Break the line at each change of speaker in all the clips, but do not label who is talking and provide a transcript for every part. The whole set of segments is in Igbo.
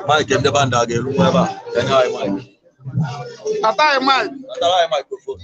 Mike ndị band a ga-eru nwa ebe a. Enye anyị mic.
Ataghị mic.
Natara anyị microphone.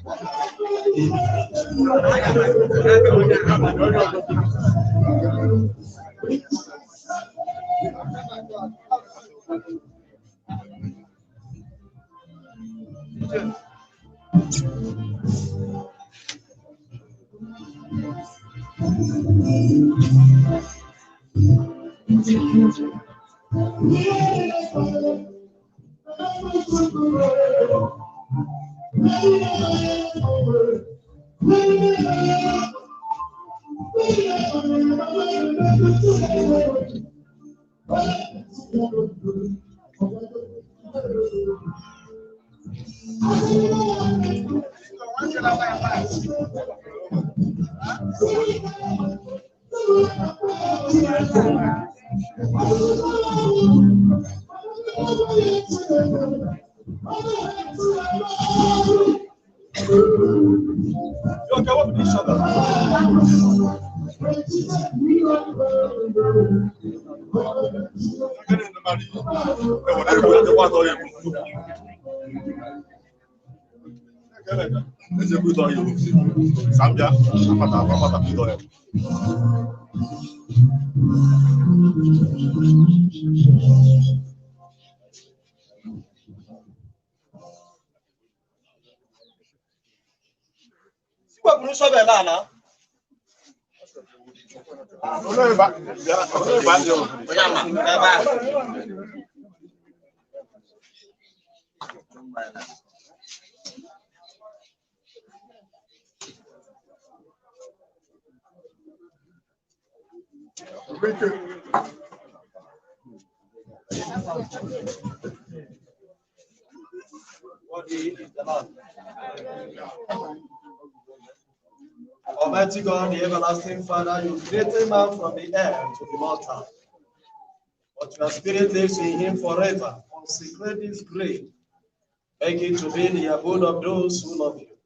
Wepụrụ shọvel a na. Worthy is the Lamb. Almighty God, the everlasting Father, you created man from the air to be mortal. But your spirit lives in him forever. Consecrate this grave. Make it to be the abode of those who love you,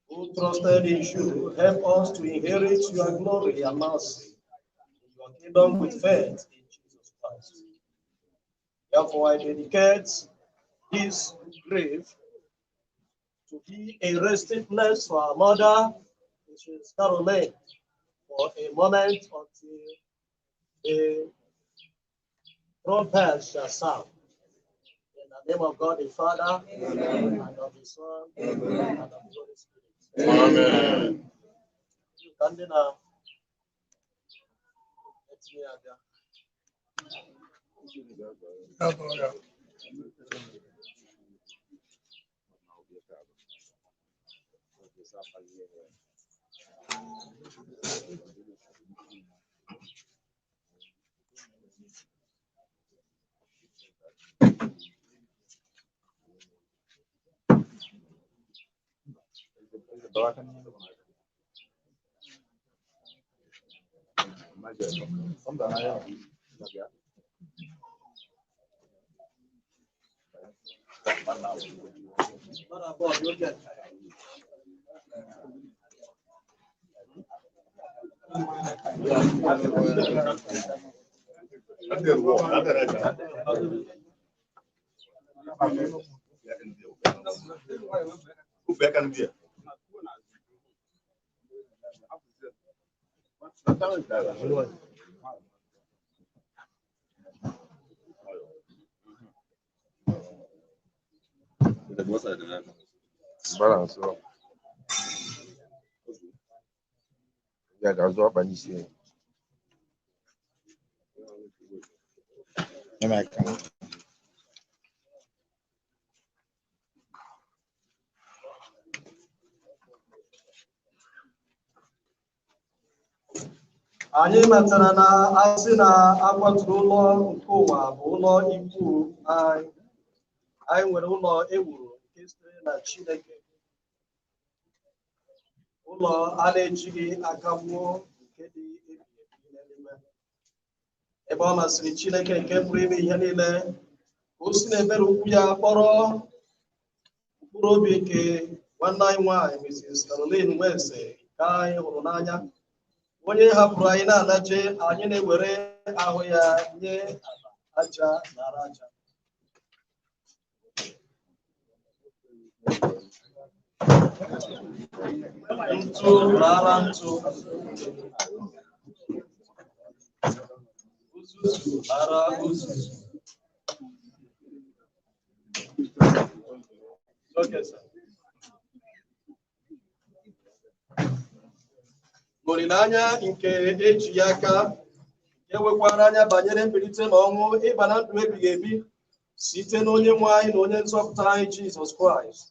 who trusted in you. Help us to inherit your glory and mercy in your kingdom with faith in Jesus Christ. Therefore, I dedicate this grave to be a resting place for our mother, Mrs. Caroline, for a moment until the trumpet shall sound. In the name of God the Father, Amen. And of the Son, Amen. And of the Holy Spirit.
Amen.
You can then, let me add that. Not above, you'll get.
Balance.
Ya ga-azụ ọkpa n'isi ya. Nye m aka.
Anyị matara na asị na akwaturu ụlọ nke ụwa bụ ụlọ ikwu anyị. Anyị nwere ụlọ ewuru nke sitere na Chineke, ụlọ a na-ejighị aka wuo nke dị ebighị ebi n'eluigwe. Ebe ọ masịrị Chineke nke pụrụ ime ihe niile ka o si n'ebere ukwu ya kpọrọ mkpụrụ obi nke nwanne anyị nwanyị Mrs. Caroline Nweze nke anyị hụrụ n'anya, onye hapụrụ anyị na-anaje, anyị na-ewere ahụ ya nye ala aja nara aja. Ntụ rara ntụ, uzuzu rara uzuzu. Okay, sir. N'olileanya nke eji ya aka, nke nwekwara anya banyere mbilite n'ọnwụ ịba na ndụ ebighị ebi site n'onye nwe anyị na onye nzọpụta anyị Jizọs Kraịst,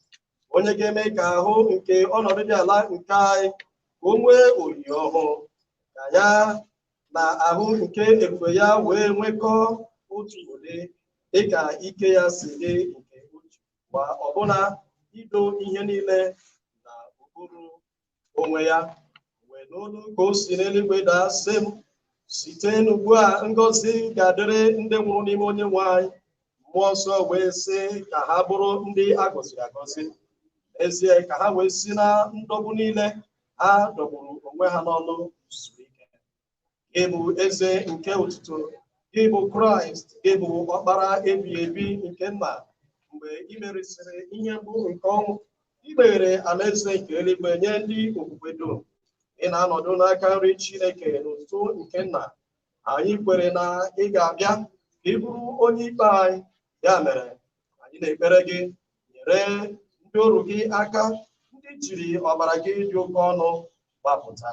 onye ga-eme ka ahụ nke ọnọdụ dị ala nke anyị ka o nwee oyiyi ọhụrụ, ka ya na ahụ nke ebube ya wee nwekọọ otu ụdị dịka ike ya si dị nke uche, ma ọbụna ido ihe niile na okpuru onwe ya. Wee n'olu ka o si n'eluigwe daa sị m, site n'ugbu a ngọzi ga-adịrị ndị nwụrụ n'ime onye nwe anyị. Mmụọ nsọ wee sị ka ha bụrụ ndị a gọziri agọzi, n'ezie ka ha wee si na ndọgbu niile ha dọgburu onwe ha n'ọlụ zuru ike. Gị bụ eze nke otuto, gị bụ Kraịst, gị bụ ọkpara ebighị ebi nke nna. Mgbe ị merisịrị ihe mgbu nke ọnwụ, ị meghere alaeze nke eluigwe nye ndị okwukwe dum. Ị na-anọdụ n'aka nri Chineke n'otuto nke nna. Anyị kwere na ị ga-abịa ka ị bụrụ onye ikpe anyị. Ya mere, anyị na-ekpere gị, nyere ndị ọrụ gị aka, ndị jiri ọbara gị dị oke ọnụ gbapụta.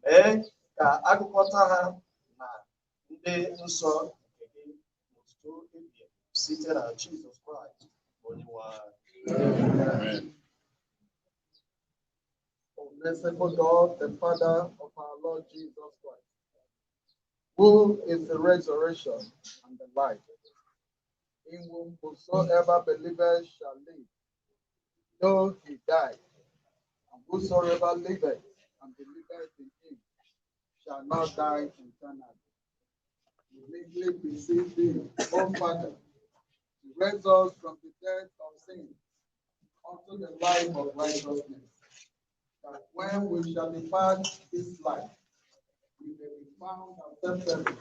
Mee ka agụkọta ha na ndị nsọ nke gị n'otuto ebighị ebi site na Jizọs Kraịst onye nwe anyị.
O merciful God, the Father of our Lord Jesus Christ, who is the resurrection and the life, in whom whosoever believeth shall live, though he die, and whosoever liveth and believeth in him shall not die eternally. We meekly beseech thee, O Father, to raise us from the death of sin unto the life of righteousness, that when we shall depart this life, we may be found acceptable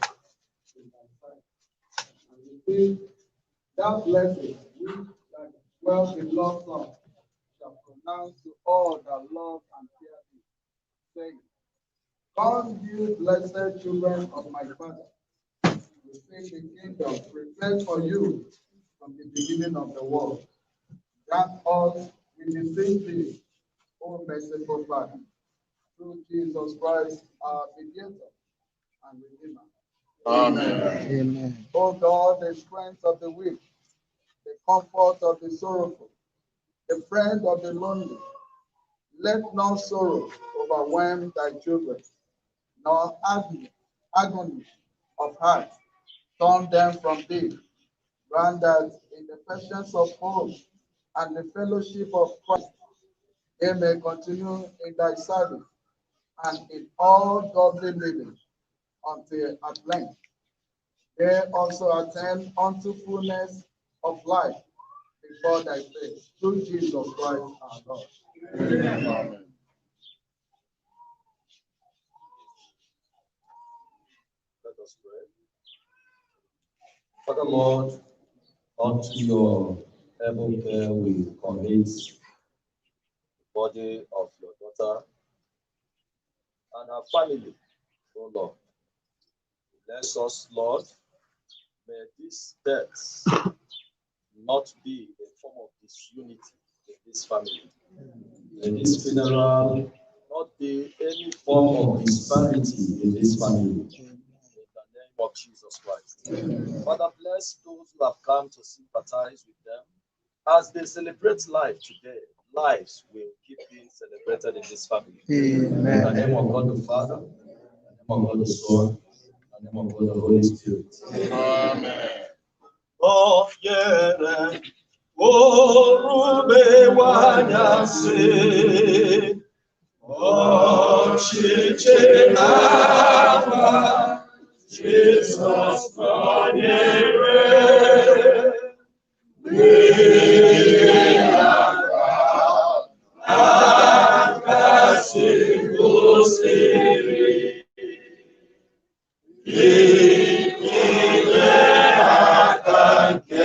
in thy sight, and receive that blessing which thy well-beloved Son shall pronounce to all that love and fear thee, saying, Come, you blessed children of my Father, receive the kingdom prepared for you from the beginning of the world. Grant us, we beseech thee, O merciful Father, through Jesus Christ, our Mediator and Redeemer.
Amen.
Amen.
O God, the strength of the weak, the comfort of the sorrowful, the friend of the lonely, let no sorrow overwhelm thy children, nor agony of heart turn them from thee. Grant that in the patience of hope and the fellowship of Christ, they may continue in thy service and in all godly living until at length they also attain unto fullness of life before thy face, through Jesus Christ our Lord.
Amen. Let us pray. Father Lord, unto your able care we commit the body of your daughter and her family, O Lord. Bless us, Lord. May this death not be a form of disunity in this family. May this funeral not be be any form of disparity in this family. In the name of Jesus Christ. Amen. Father, bless those who have come to sympathize with them. As they celebrate life today, lives will keep being celebrated in this family.
Amen.
In the name of God the Father, in the name of God the Son, in the name of God the Holy Spirit.
Amen.
Oh, yeah. Orube wanyase, ochiche nama, Jesus nonyere, akasi gosiri, ikile akanke.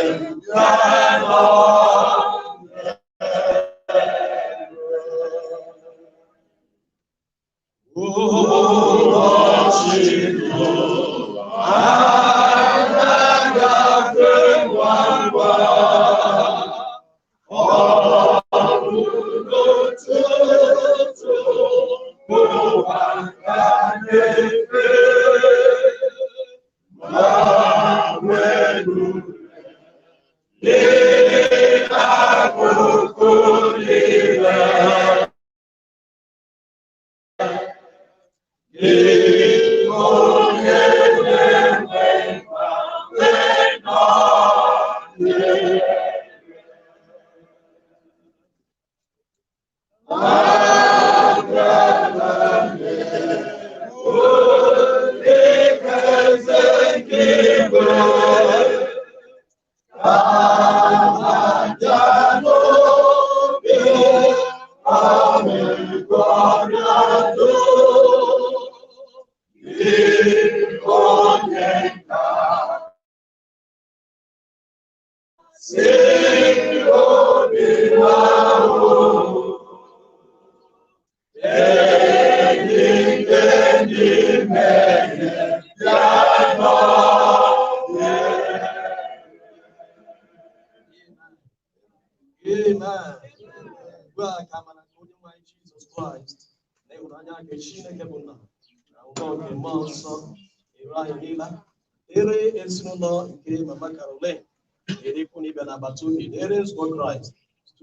Christ.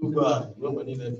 To God. Amen.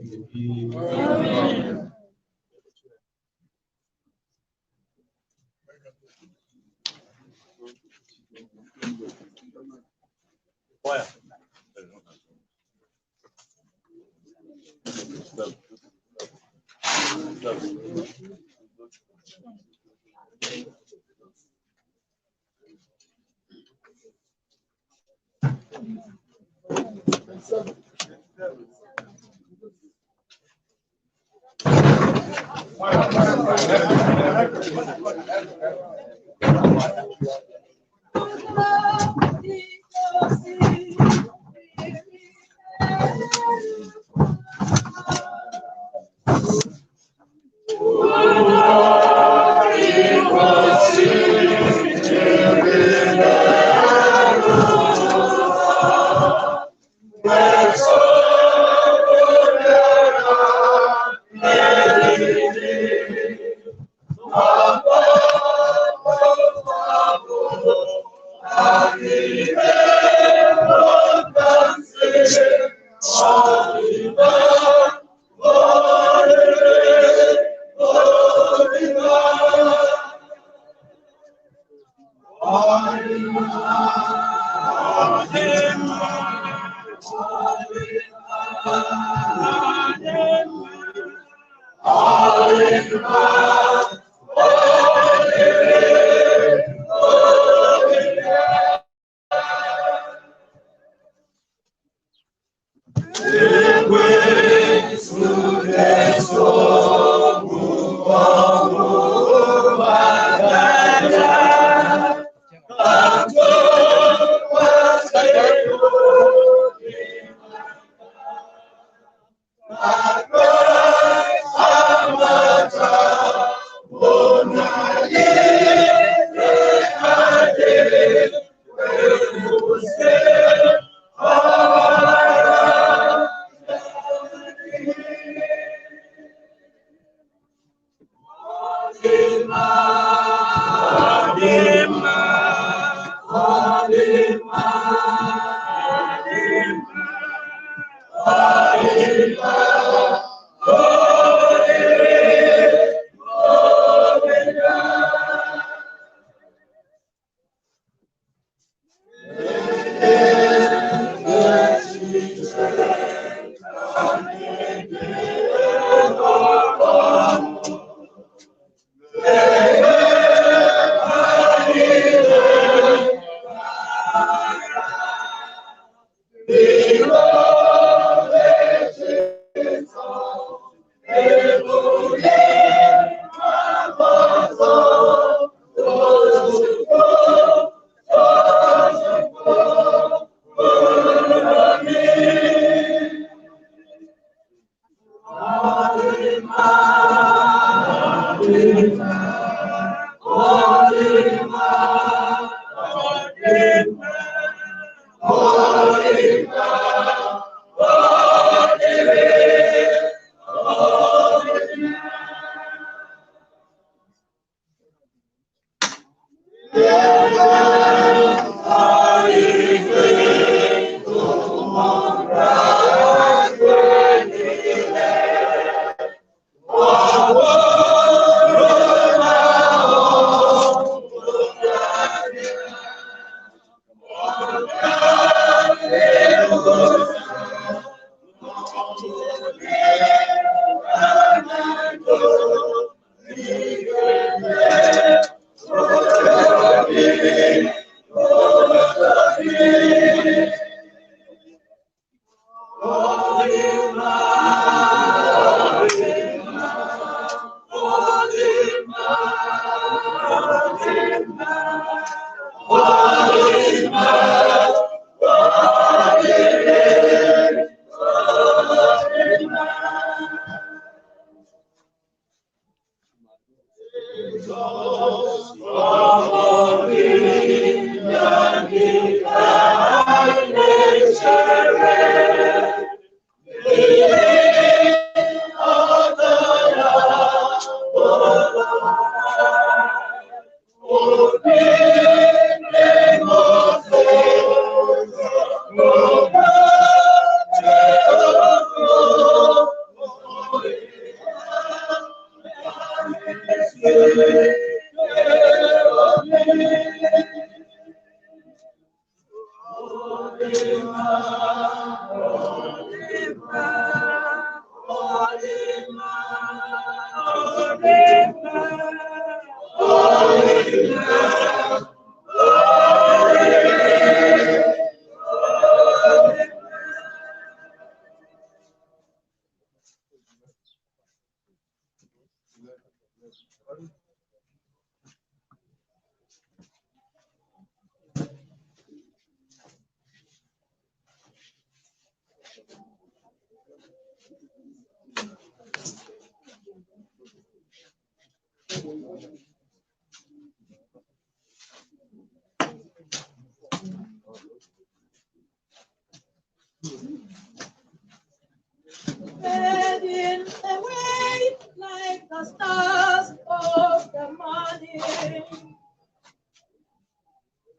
Fading away like the stars of the morning.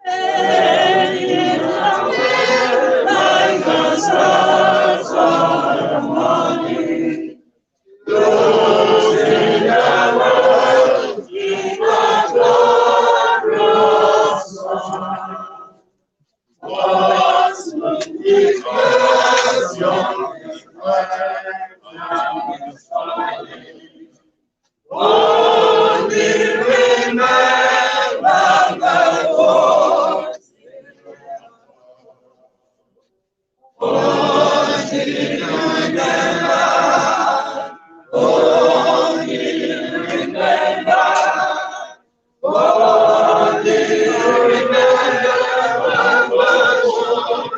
Fading away like the stars of the morning. Losing the world in a glorious song. What would it was your only remember the Lord. Only remember, only remember, only remember the Lord.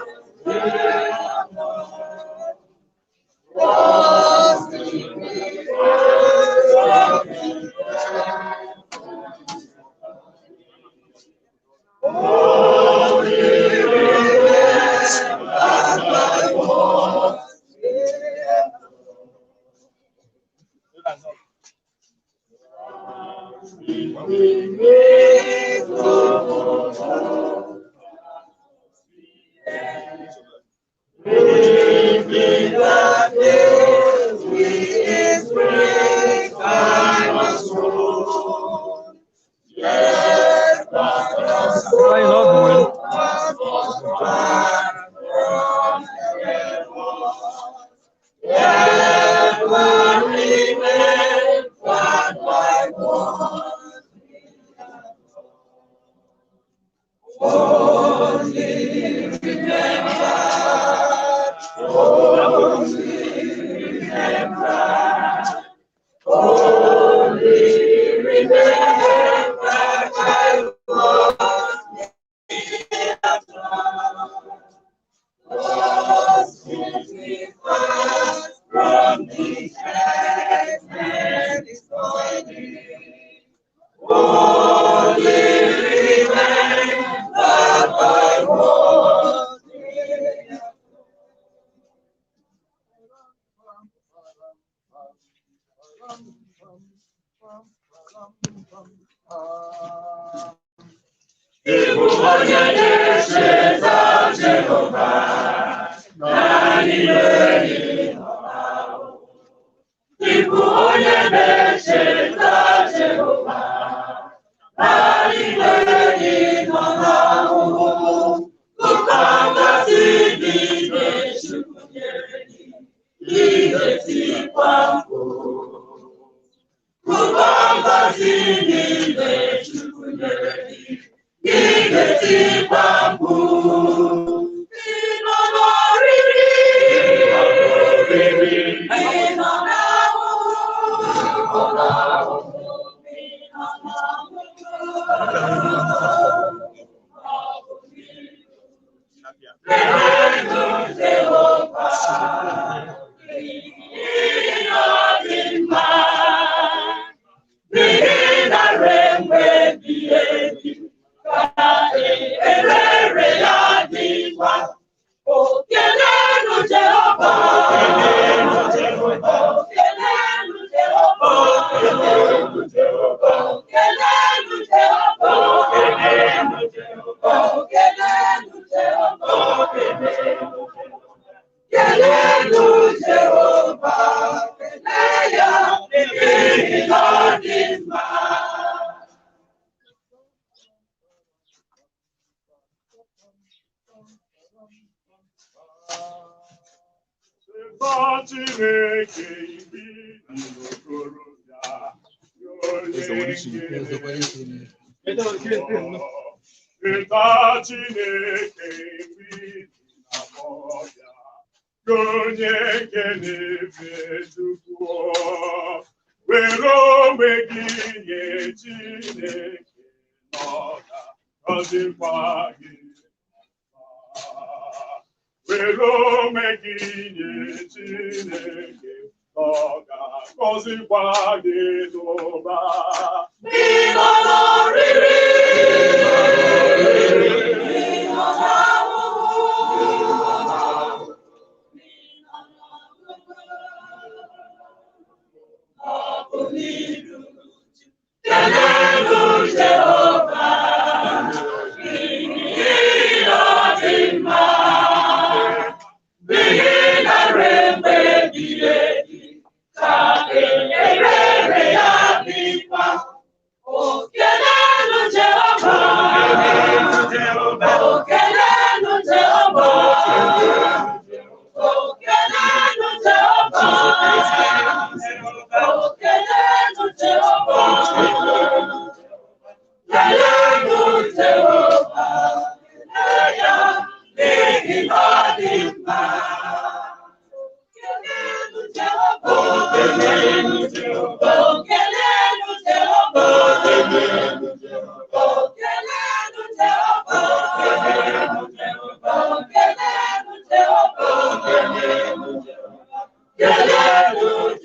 Kelenu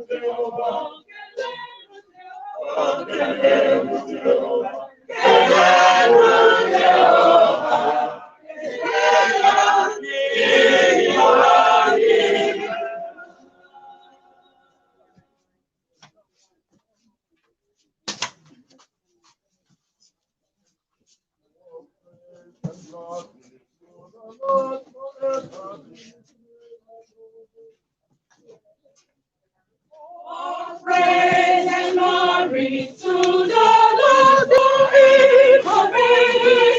Jehovah, Glory to the Lord, for his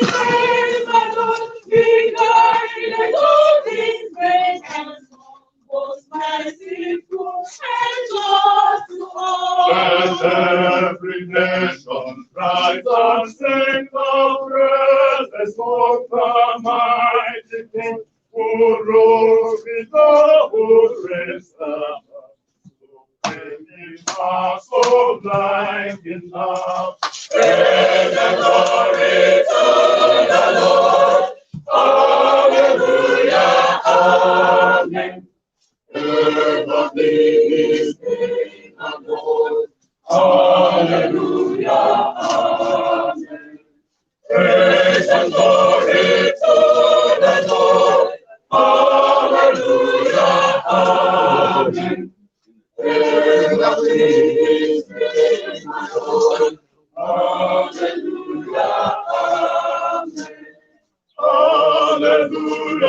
name alone be guided all things great and small, most merciful and just to all.
Let every nation rise and sing the praises of the mighty King, who rules below, who reigns above. So blind in love. Praise and glory to the Lord. Hallelujah, amen. Ever be his name alone. Hallelujah, amen. Praise and glory to the Lord. Hallelujah, amen. Hallelujah, amen. Hallelujah,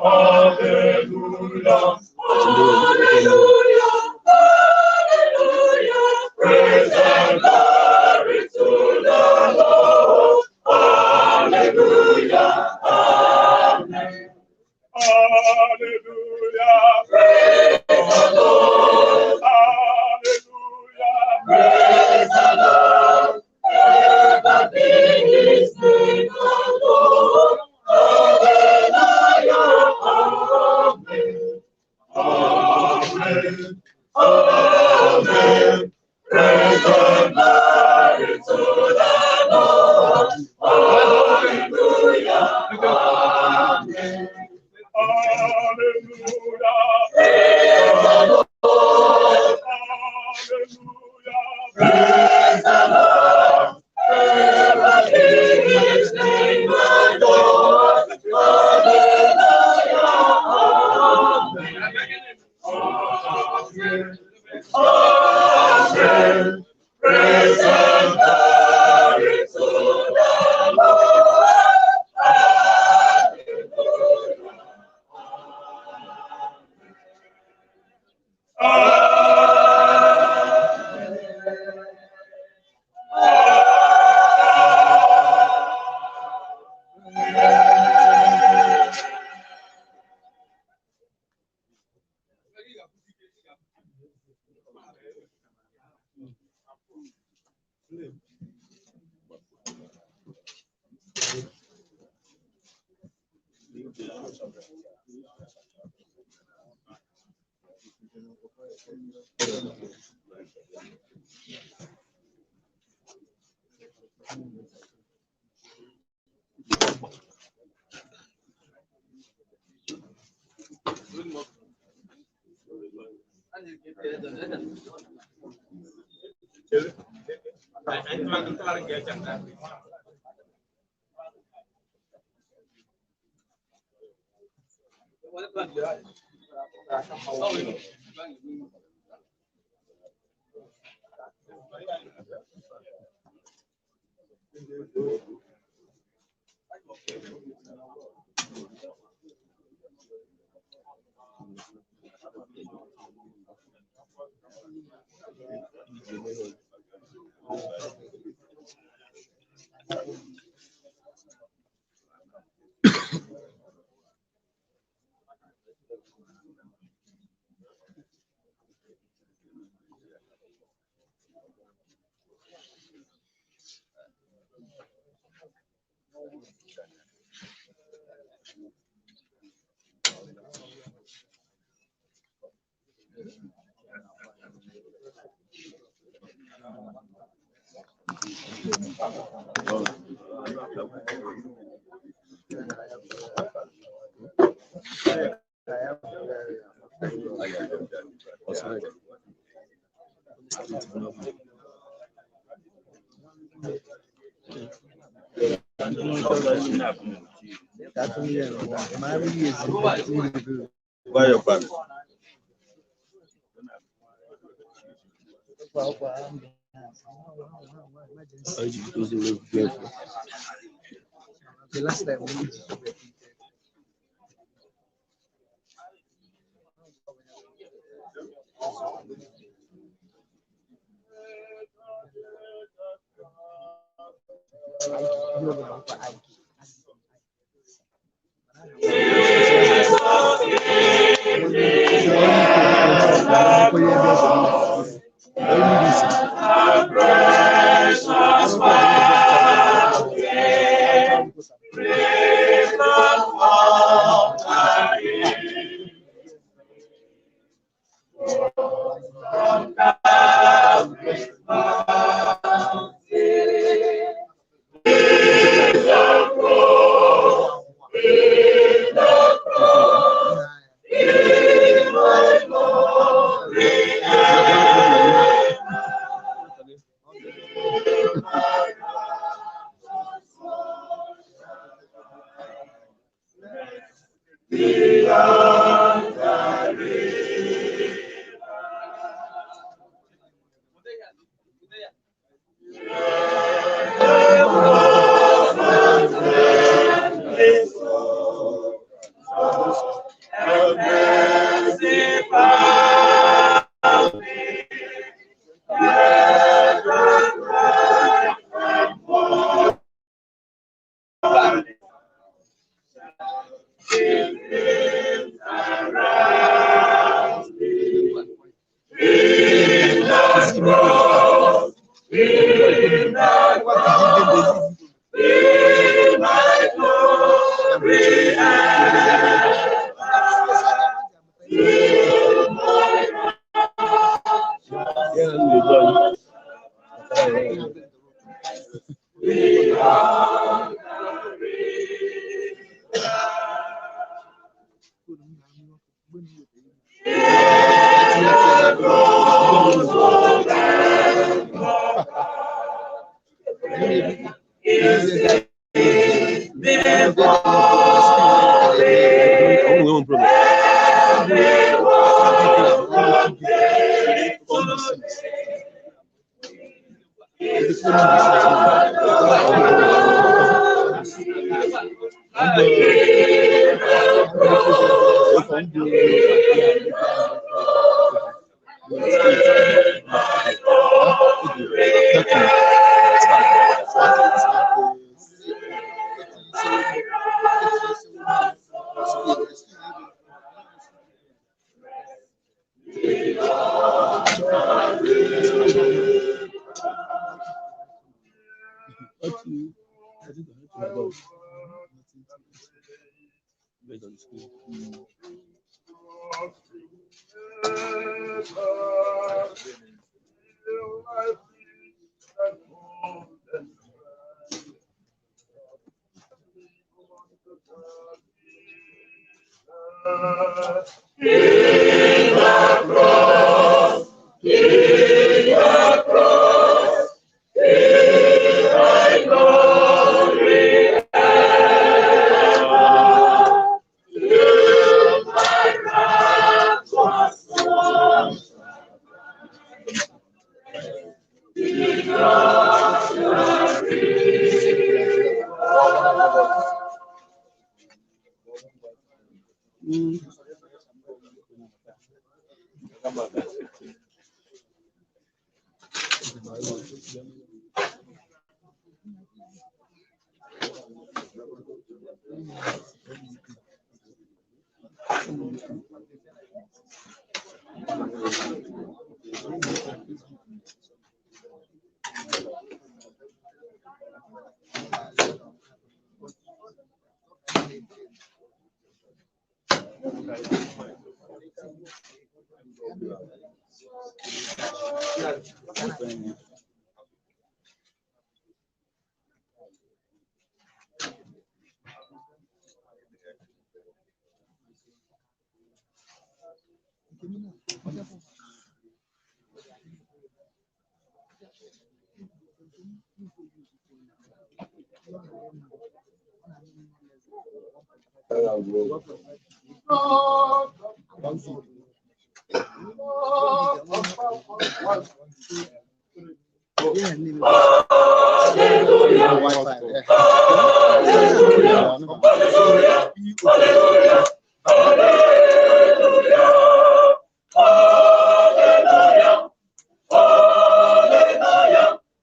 hallelujah,
hallelujah, hallelujah.
Praise and glory to the Lord. Hallelujah, amen. Hallelujah, praise the Lord. Hallelujah, praise the Lord.
Ever be his name alone. Hallelujah, amen.
Amen, amen. Praise and glory to the Lord. Hallelujah, amen. Hallelujah, praise the Lord. Hallelujah,
praise the Lord. Ever be his name alone. Hallelujah, amen.
Amen, amen. Praise and glory to the Lord.
Hallelujah.
The last time we
Hallelujah.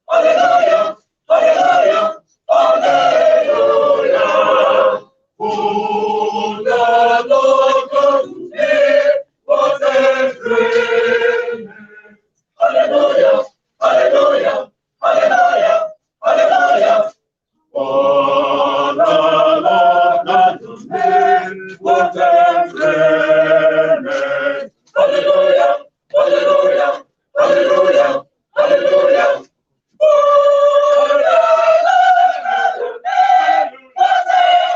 Hallelujah. Hallelujah. Hallelujah, hallelujah, hallelujah, hallelujah. For the Lord God of men, what a hallelujah, hallelujah, hallelujah, hallelujah. For the Lord God of men, what a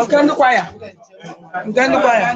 Nke ndị kwaya. Nke ndị kwaya.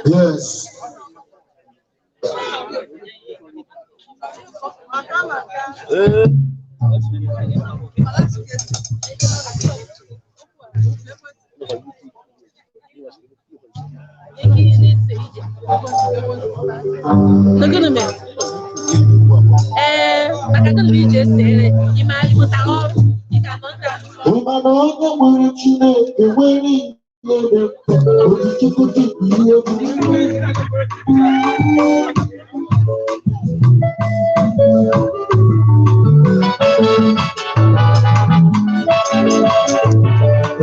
Yes. Ịma na onye nwere Chineke nwere ihe dị mkpa, Ojichukwu dị ihe dị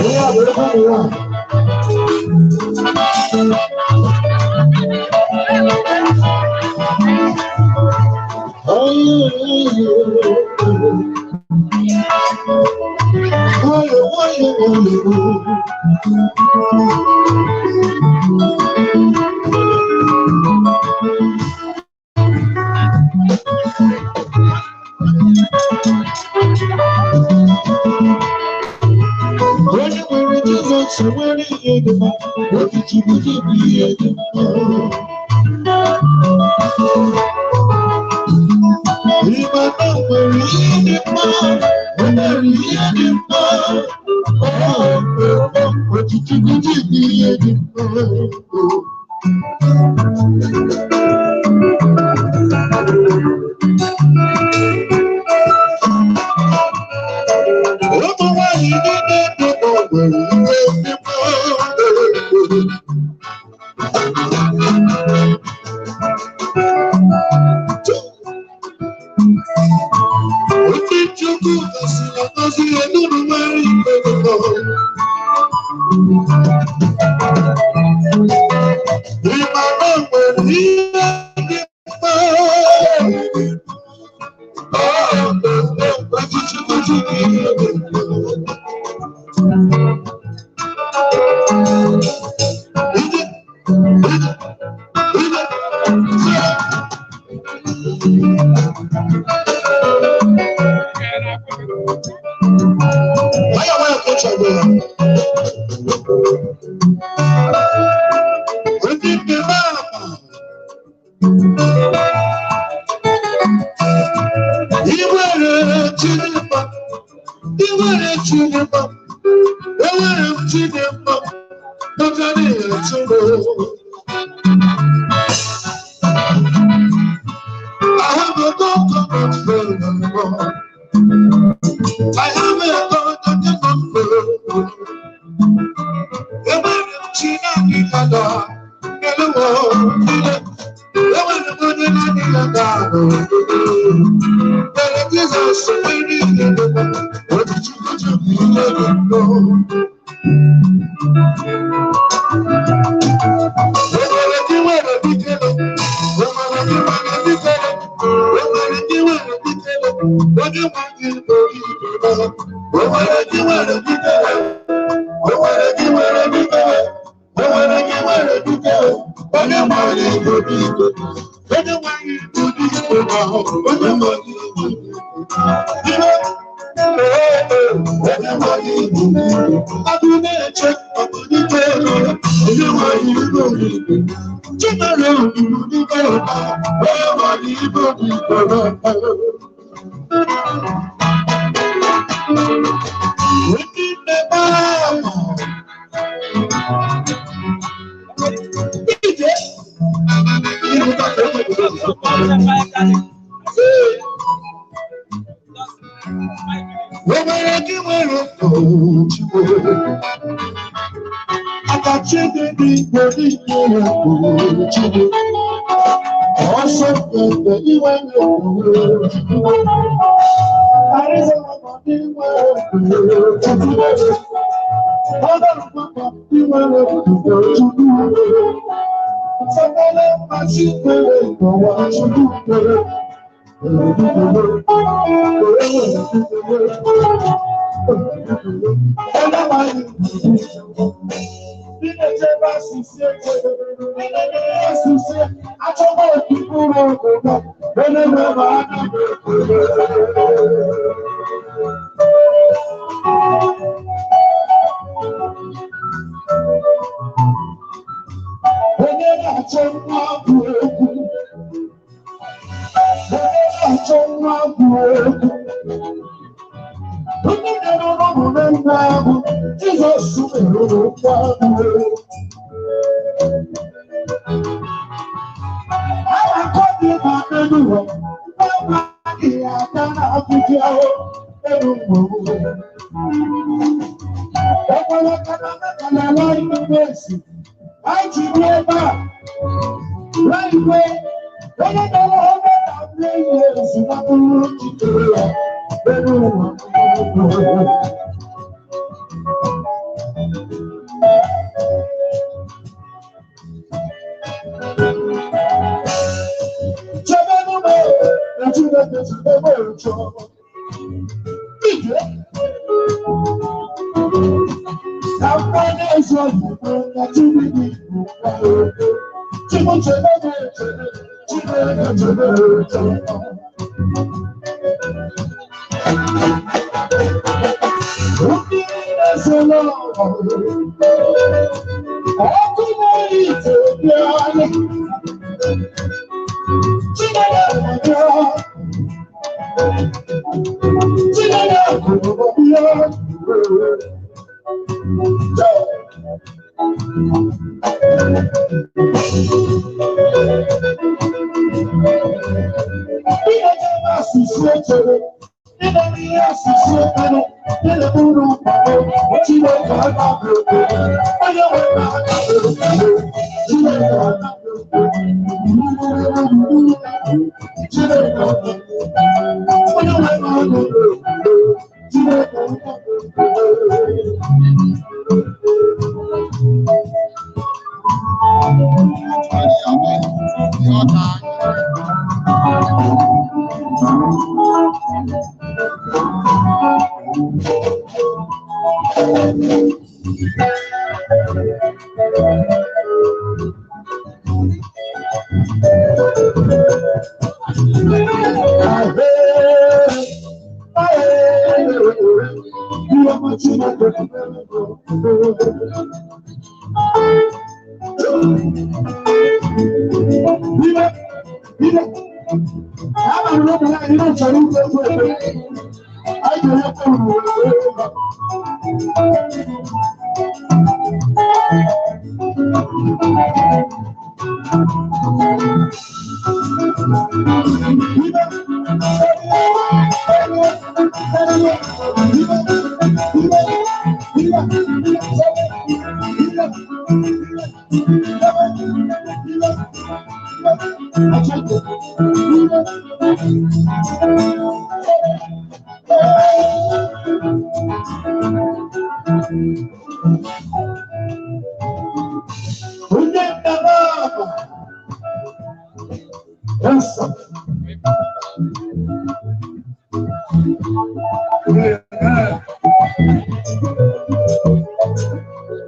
Ihe a bụ ebe ụwa. Onye nwere Jizọs nwere ihe dị mma, Ojichukwu dị bụ ihe dị mma. Ịma na o nwere ihe dị mma, o nwere ihe dị mma. Ojichukwu dị bụ ihe dị mma. Ụmụ nwanyị niile dị mma nwere ihe dị mma. Ndị Chukwu gọziri agọzi enuru nwere ikpe dị mma. Ịma na o nwere ihe dị mma. Ojichukwu dị bụ ihe dị mma. Ije, ije, ije, ije. Nwayọọ nwayọọ ka ọ chọrọ ya. Ndị nne m ama. I nwere Chidimma, i nwere Chidimma, enwere m Chidimma, maka na ị tụrụ. I have a God that cannot fail anymore. I have a God that cannot fail.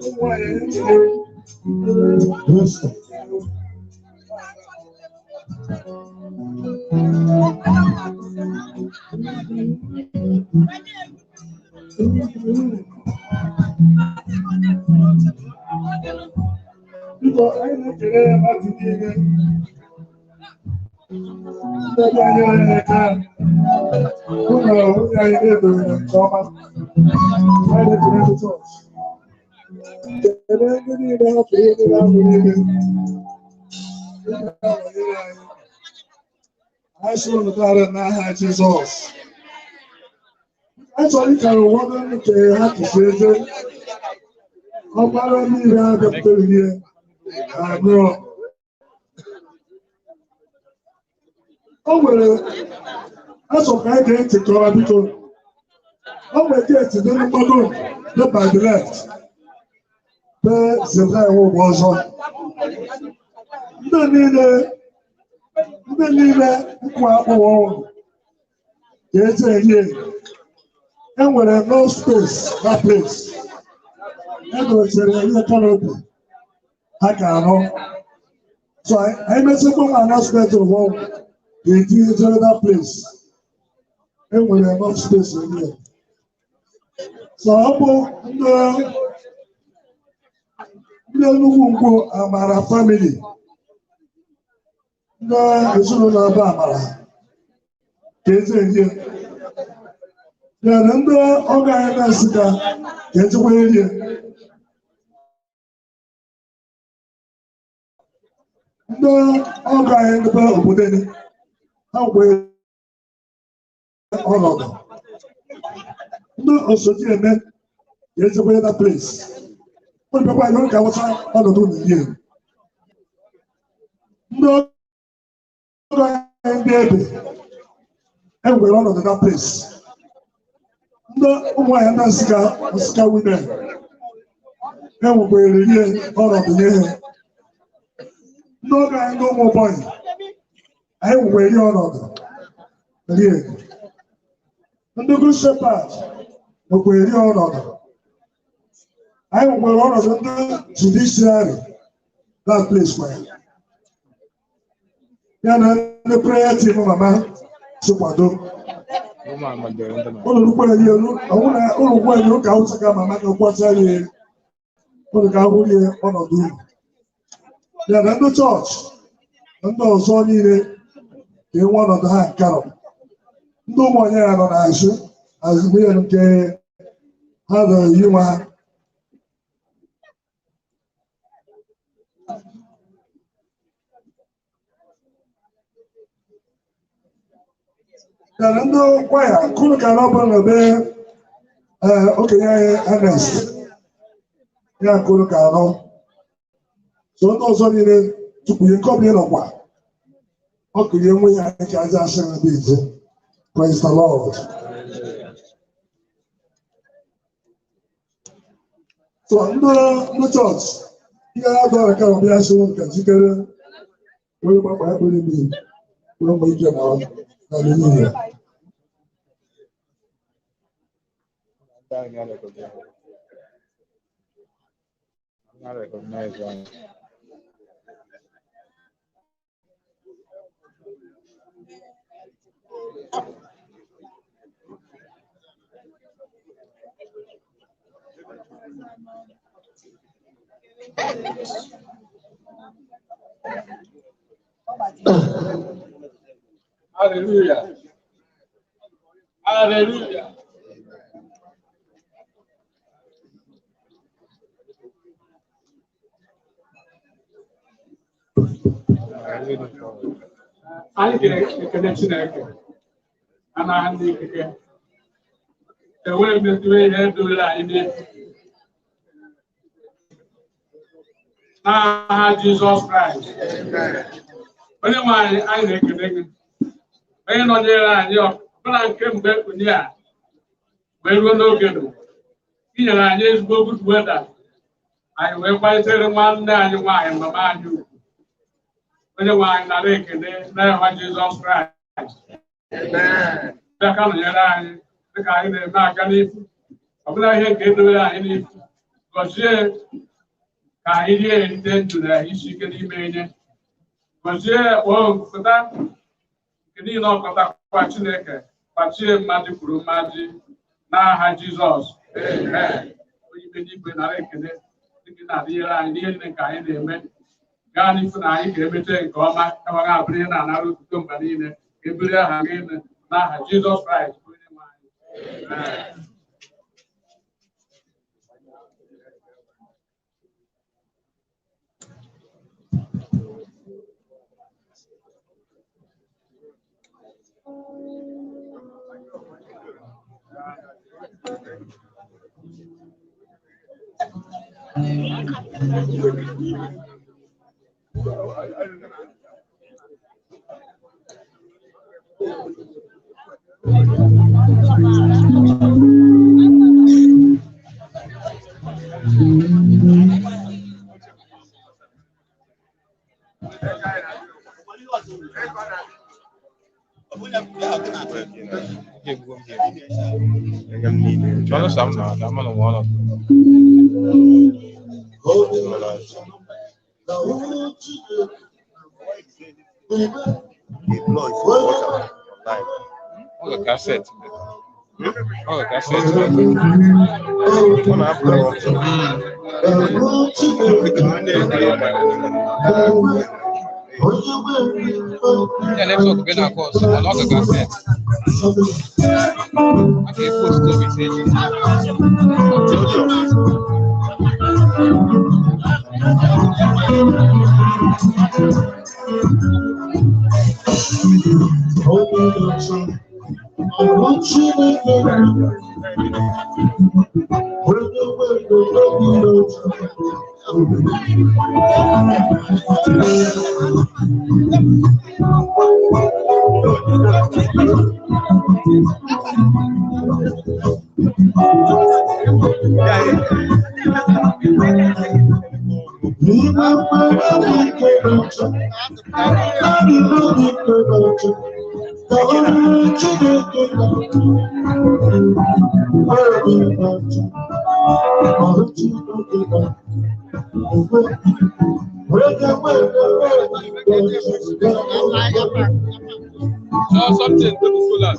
Ụmụ nwanyị. Biko, anyị na-ekele mmadụ niile. Ndị be anyị na-eke hụ na nwunye anyị na-edowere nke ọma. Anyị na-ekele ndị chọọchị. Kelee ndị niile hapụrụ ihe niile ahụ niile. Ndị na-anọnyere anyị. Anyị sị unu daalụ n'aha Jizọs. Anyị chọrọ ịkara ụfọdụ nke ha tụfu eze. Ọgbara niile ha bịakwutere ihe agụọ. O nwere achọ ka anyị gee ntị kọrọ biko. O nwere geeti dị mgbago dị by the left. Be Zebraya ụgbọ ọzọ. Ndị niile ndị niile nkụ akpụwọ ụlọ ga-eje enye. E nwere no space that place. E dochere ihe canopy ha ga-arụ. So anyị mechakwa nwa announcement ụgbọ ga-etinye jere that place. E nwere enough space in there. So ọ bụ ndị ndị Enugwu Ngwo Amara family, ndị ezinụlọ ebe Amara ka eji enye. Then ndị ọgọ anyị na Nsụka ka ejikwa erie. Ndị ọgọ anyị ndị be obodo anyị, ha nwee ọnọdụ. Ndị osoji eme ka ejikwa that place. Ụlọ bịakwa anyị ka awụsa ọnọdụ n'ihe. Ndị ọgọ anyị ndị ebe enwere ọnọdụ that place. Ndị ụmụ nwanyị ndị Nsụka, Nsụka women, enwekwara ihe ọnọdụ nye ha. Ndị ọgọ anyị ndị ụmụ bọyị, anyị nwekwara ihe ọnọdụ rie. Ndị Good Shepherd nwekwara ihe ọnọdụ. Anyị nwekwara ọnọdụ ndị judiciary that place kwa ya. Ya na ndị prayer team mama si kwado. Ụlọ rukwa ya elu, ụlọ gwa ya ka awụsa ka mama ka kwacha ya ụlọ ka ahụ ya ọnọdụ unu. Ya na ndị chọọchị na ndị ọzọ niile ka enwe ọnọdụ ha nkarọ. Ndị ụmụ onye ya nọ n'azụ azụ ihe nke ha na-eyi nwa ha. Ya na ndị kwaya kụrụ ka ọbụla na be okenye anyị Ernest ya kụrụ ka anọ. So ndị ọzọ niile tupu ihe nke ọbụla nọkwa ọ kụrụ enwe ya anyị ka aja asịrị ndị ije. Praise the Lord. So ndị ndị chọọchị ihe ha dọrọ ka ọbịa sị ka njikere wee gbakwa ekpere mmiri wee nwee ike na n'ehihie.
Not recognize one.
Hallelujah. Hallelujah. Anyị kere ekele Chineke anaghị ndị ikike enweghị metụrụ ihe doro anyị n'efu n'aha Jizọs Kraịst. Onye nwe anyị, anyị na-ekele gị onye nọnyere anyị ọbụla nke mgbe unyi a wee ruo n'oge nụ inyere anyị ezigbo good weather, anyị wee kwalitere nwanne anyị nwaanyị mama anyị ugwu. Onye nwe anyị, nara ekele n'aha Jizọs Kraịst. Bịa ka nọnyere anyị dịka anyị na-eme aga n'ifu ọbụla ihe nke edowere anyị n'ifu Gọzie ka anyị rie erite ndụ na isi ike n'ime enye. Gọzie pụta nke niile ọkọtakwa Chineke kpachie mmadụ kwuru mmadụ n'aha Jizọs. Amen. Onye ikpe n'igwe nara ekele dịka ị na-adịnyere anyị n'ihe niile nke anyị na-eme. Gaa n'ifu na anyị ga-emeche nke ọma ka ọ ga-abụrụ ihe na-anara otuto mgbe niile ka e bulie aha gị n'aha Jizọs Kraịst bụ onye nwe anyị. Amen.
Ọ ga kaseti. Ọ ga kaseti.
Ọ na-apụ ọtọ.
Ya netwọk gị na-akọ ọsọ mana ọ ga kaseti. A ga-epost obi echi.
So something to full out.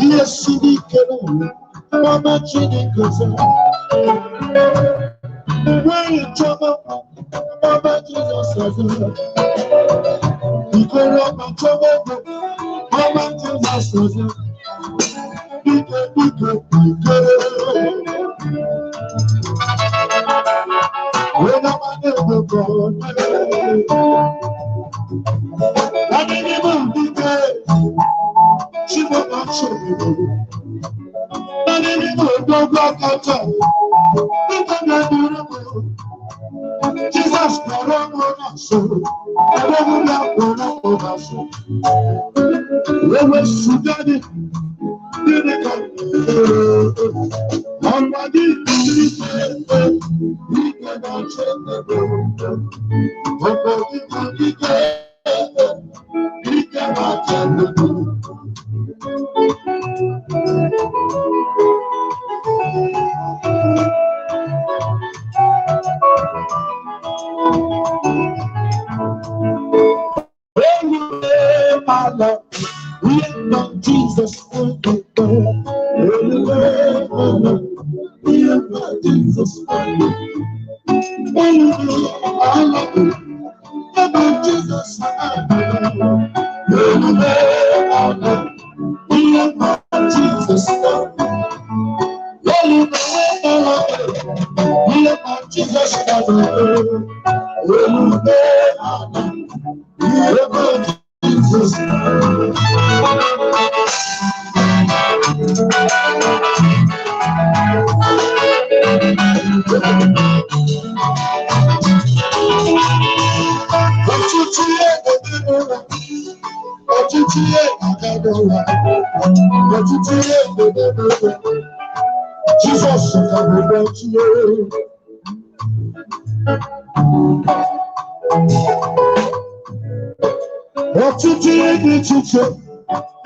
Ihe siri ike n'ụwa, Mama Chineke zara. Nwanyị chọba Mama Jizọs zara. Ikorobịa chọba ego, Mama Jizọs zara. Biko, biko, biko. Onye ọma na-eme ka ọ dị. Adịghị m dike, Chineke chọrọ. Adịghị m odogwu aka taa, dịka na-eduru m. Jizọs kpọrọ m n'azụ, odogwu ya kpọrọ m n'azụ. Ewezuga gị, gịnị ka m ga-eme? Ọnwa gị siri ike, ike na-achọ ebe ọkwa gị bụ ike, ike na-achọ ebe. Jesus, Jesus. Ọtụtụ ihe dị n'ụwa, ọtụtụ ihe aga n'ụwa, ọtụtụ ihe dị n'ụwa. Jizọs ka bụ ọchịchị. Ọtụtụ ihe dị iche iche,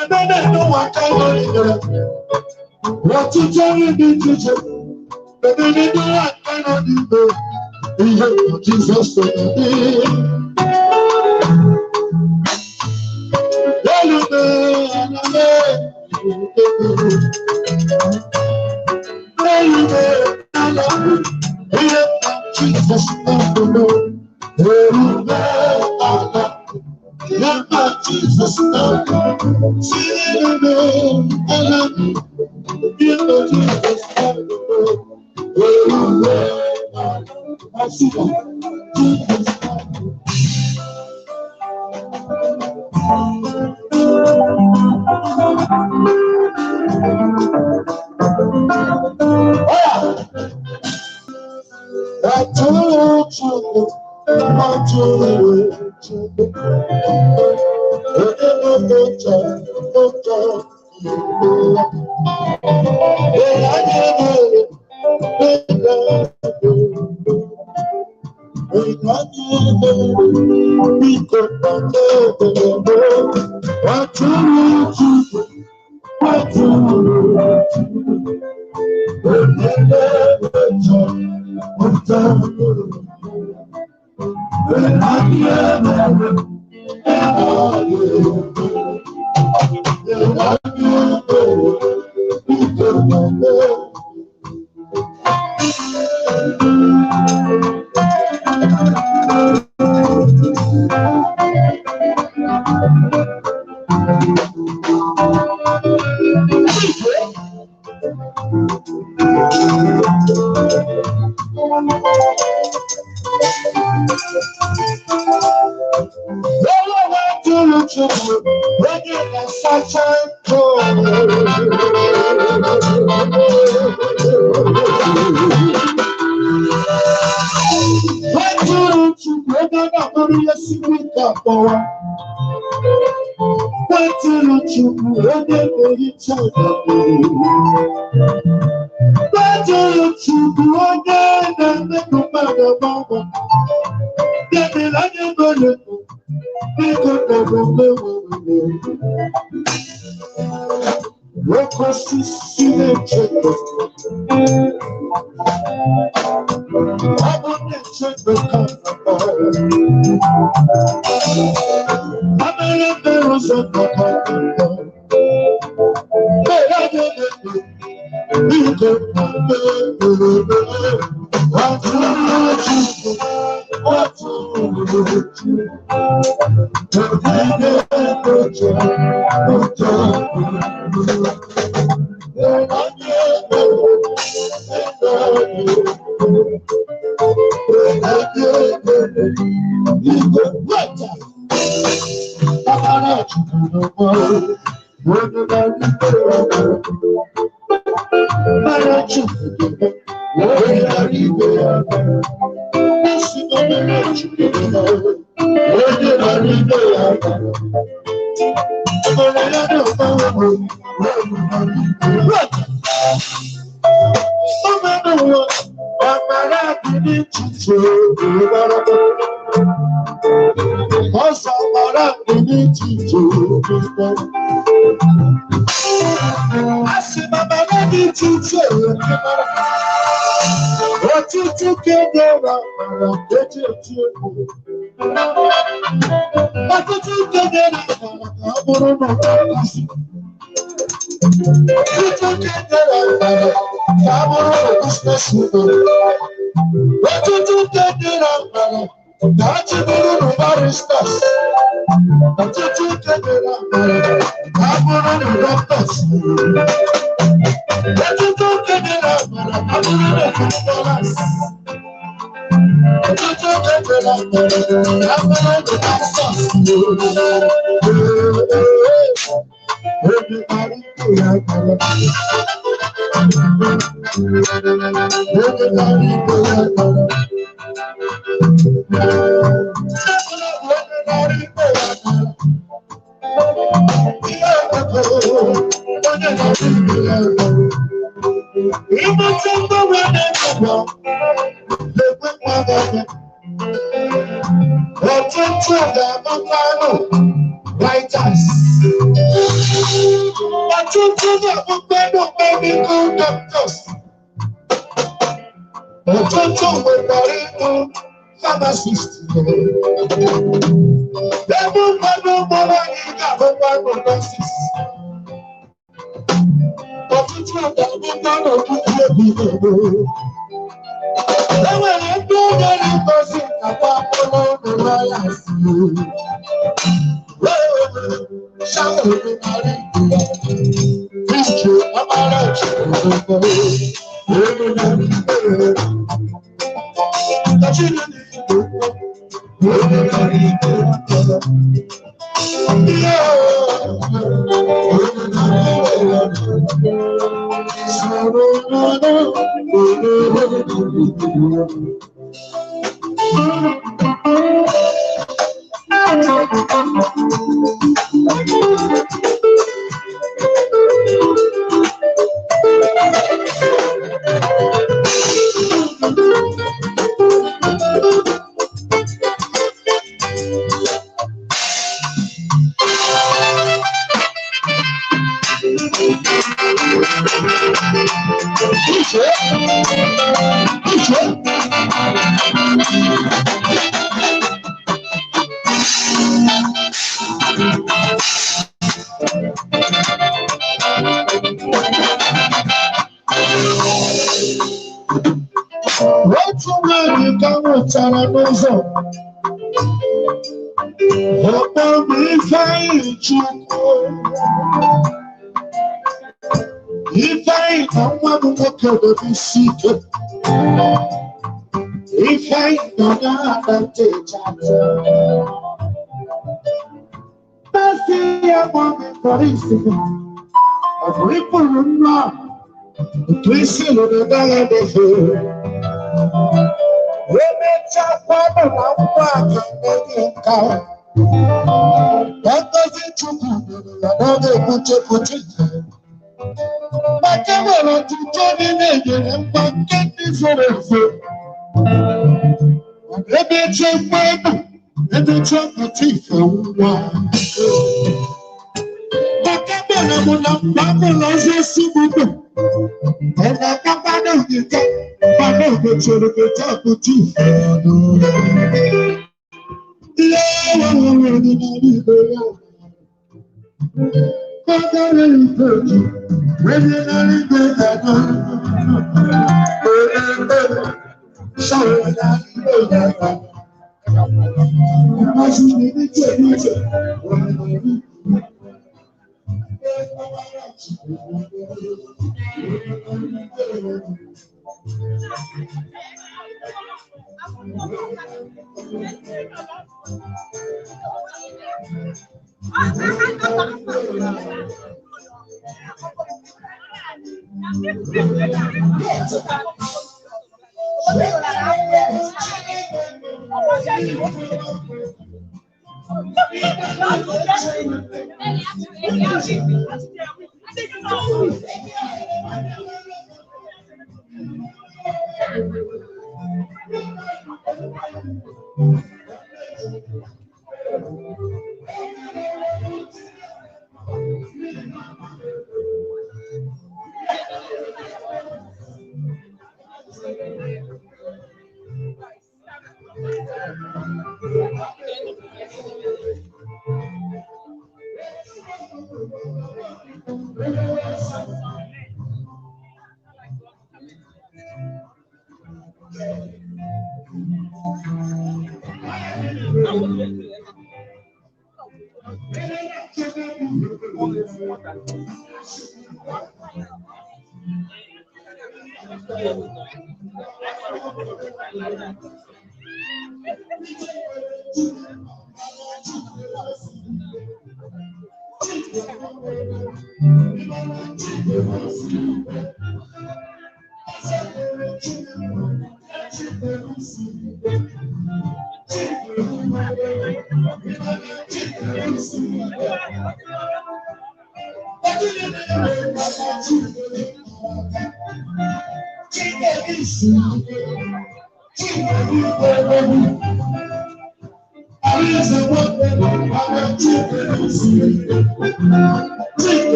ebe na-eme ụwa ka nọ n'ire. Ọtụtụ ihe dị iche iche, ebe na-eme ụwa ka nọ n'ime. Ihe Jizọs dị. Jesus,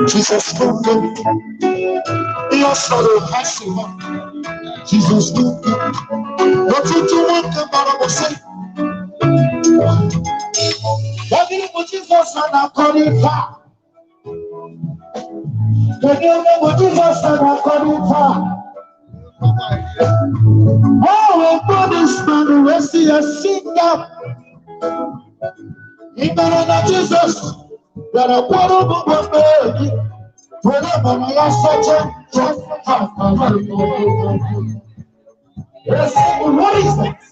Jesus, Jesus, Oh, this man will see a singer. In the name of Jesus, there are what is that?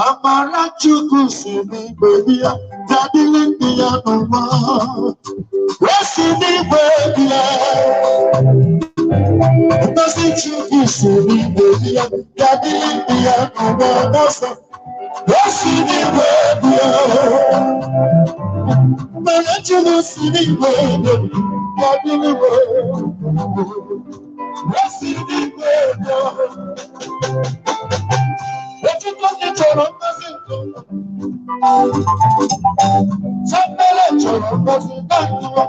Amara Chukwu si n'igwe bịa, bịa dịrị ndị ya n'ụwa. O si n'igwe bịa. Ngozi Chukwu si n'igwe bịa, bịa dịrị ndị ya n'ụwa n'ọsọ. O si n'igwe bịa. Amara Chukwu si n'igwe bịa, bịa dịrị igwe. O si n'igwe bịa. Ọtụtụ ndị chọrọ ngozi nke ụlọ. Sọmbele chọrọ ngozi na ndụwa.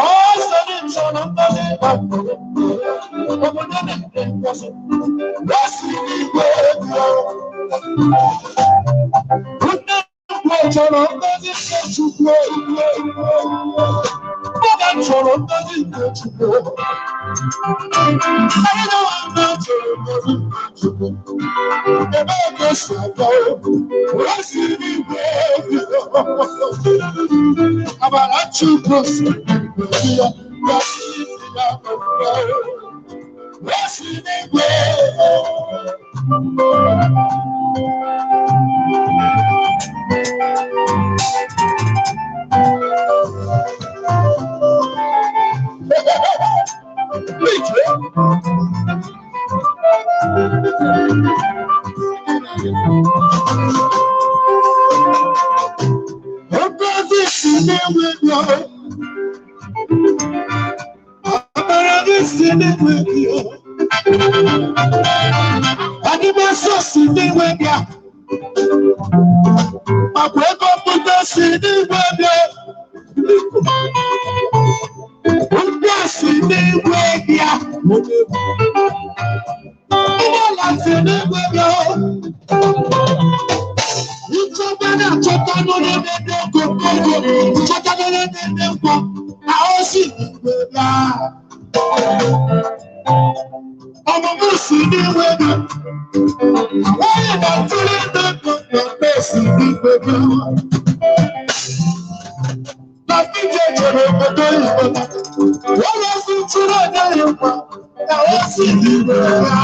Ọsọdị chọrọ ngozi na ndụwa. Obodo na-eme ngozi. O si n'igwe bịa. Ndị Igbo chọrọ ngozi nke Chukwu. Ndị chọrọ ngozi nke Chukwu. Anyị na-nwanne chọrọ ngozi nke Chukwu. Ebe ka esi aga o si n'igwe bịa. Amara Chukwu si n'igwe bịa, bịa n'isi ya n'ụwa. O si n'igwe. Ngozi si n'igwe bịa. Amara gị si n'igwe bịa. Adịmasọ si n'igwe bịa. Akwa ego mbute si n'igwe bịa. Ndị a si n'igwe bịa. Ụgbọala si n'igwe bịa. Nchọba na-achọta n'onye na-ede ego ego, nchọta n'onye na-ede nkwọ, na o si n'igwe bịa. Ọmụmụ si n'igwe bịa. Nwanyị na-atụrụ ndị ndụ na si n'igwe bịa. Na ndị jere obodo oyibo, onye si tụrụ agaghị nkwa, na o si n'igwe bịa.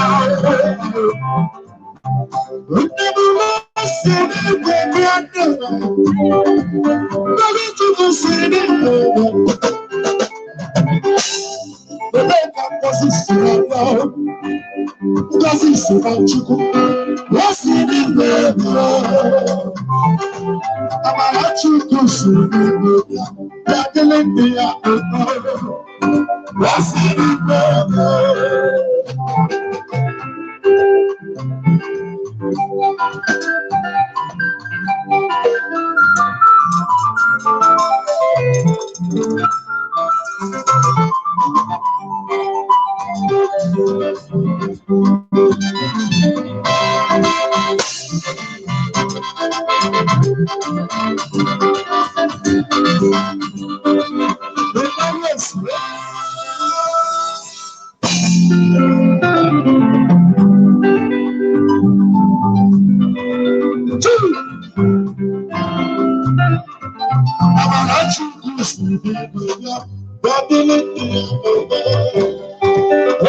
Ndị bụ si n'igwe bịa ndị Ngozi Chukwu si n'igwe bịa. Ebee ka ngozi si abịa? Ngozi si na Chukwu. O si n'igwe bịa. Amara Chukwu si n'igwe bịa. Bịa dịrị ndị ya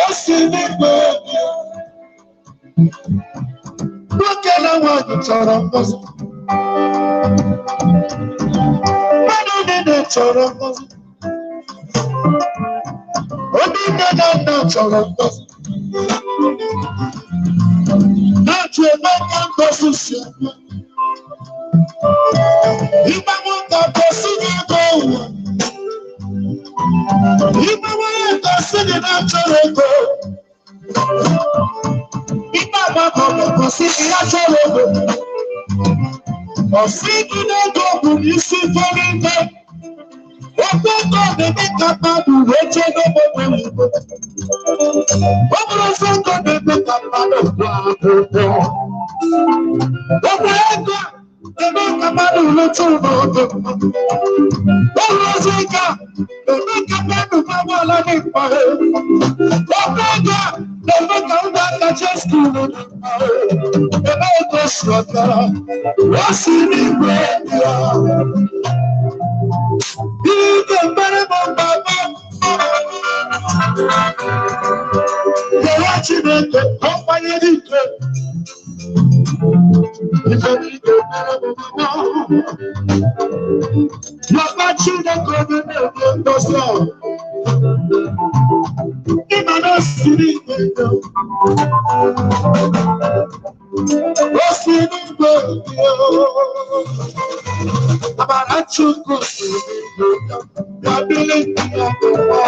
o si n'igwe bịa. Nwoke na nwaanyị chọrọ ngọzi. Mmadụ niile chọrọ ngọzi. Ndị nne na nna chọrọ ngọzi. Na-achụ ebe ka ngọzi si abịa. Ịgba nwoke gosi gị ego ụwa. Ịgba nwanyị gosi gị na chọrọ ego. Ịgba agbakọ gosi gị ya chọrọ ego. Ọsị gị na ego bụ n'isi fere ike. Okwu ego na-eme ka mmadụ wee chee n'ogbe oyibo. Ọ bụrụ sọ ego na-eme ka mmadụ gụọ akwụkwọ. Okwu ego eme ka mmadụ lụta ụlọ ọdụ mmadụ. Ụlọ ozi ike eme ka mmadụ gbagbala dị mkpa. Okwu ego na-eme ka ụmụaka jee skuulu dị mkpa. Ebe ego si ọbịara, o si n'igwe bịa. Ike mbere m mgbaba. Yewa Chineke, ọ kwanyere ike. Ife ike mere m mgbaba. Yọba Chineke onye na-enye ngọzi ahụ. Ịma na o si n'igwe bịa. O si n'igwe bịa. Amara Chukwu si n'igwe bịa. Ya dịrị ndị ya n'ụwa.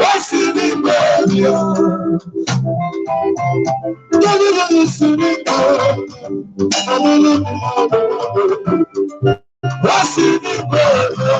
O si n'igwe bịa. Ya dịrị si n'igwe bịa. Ya dịrị ndị ya n'ụwa. O si n'igwe bịa.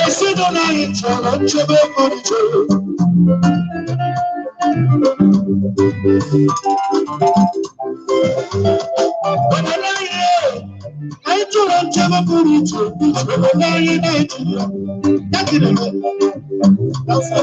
Ezinụlọ anyị chọrọ nchebe pụrụ iche. Obodo anyị chọrọ nchebe pụrụ iche obodo anyị Naijiria. Ya kiri m. Afọ.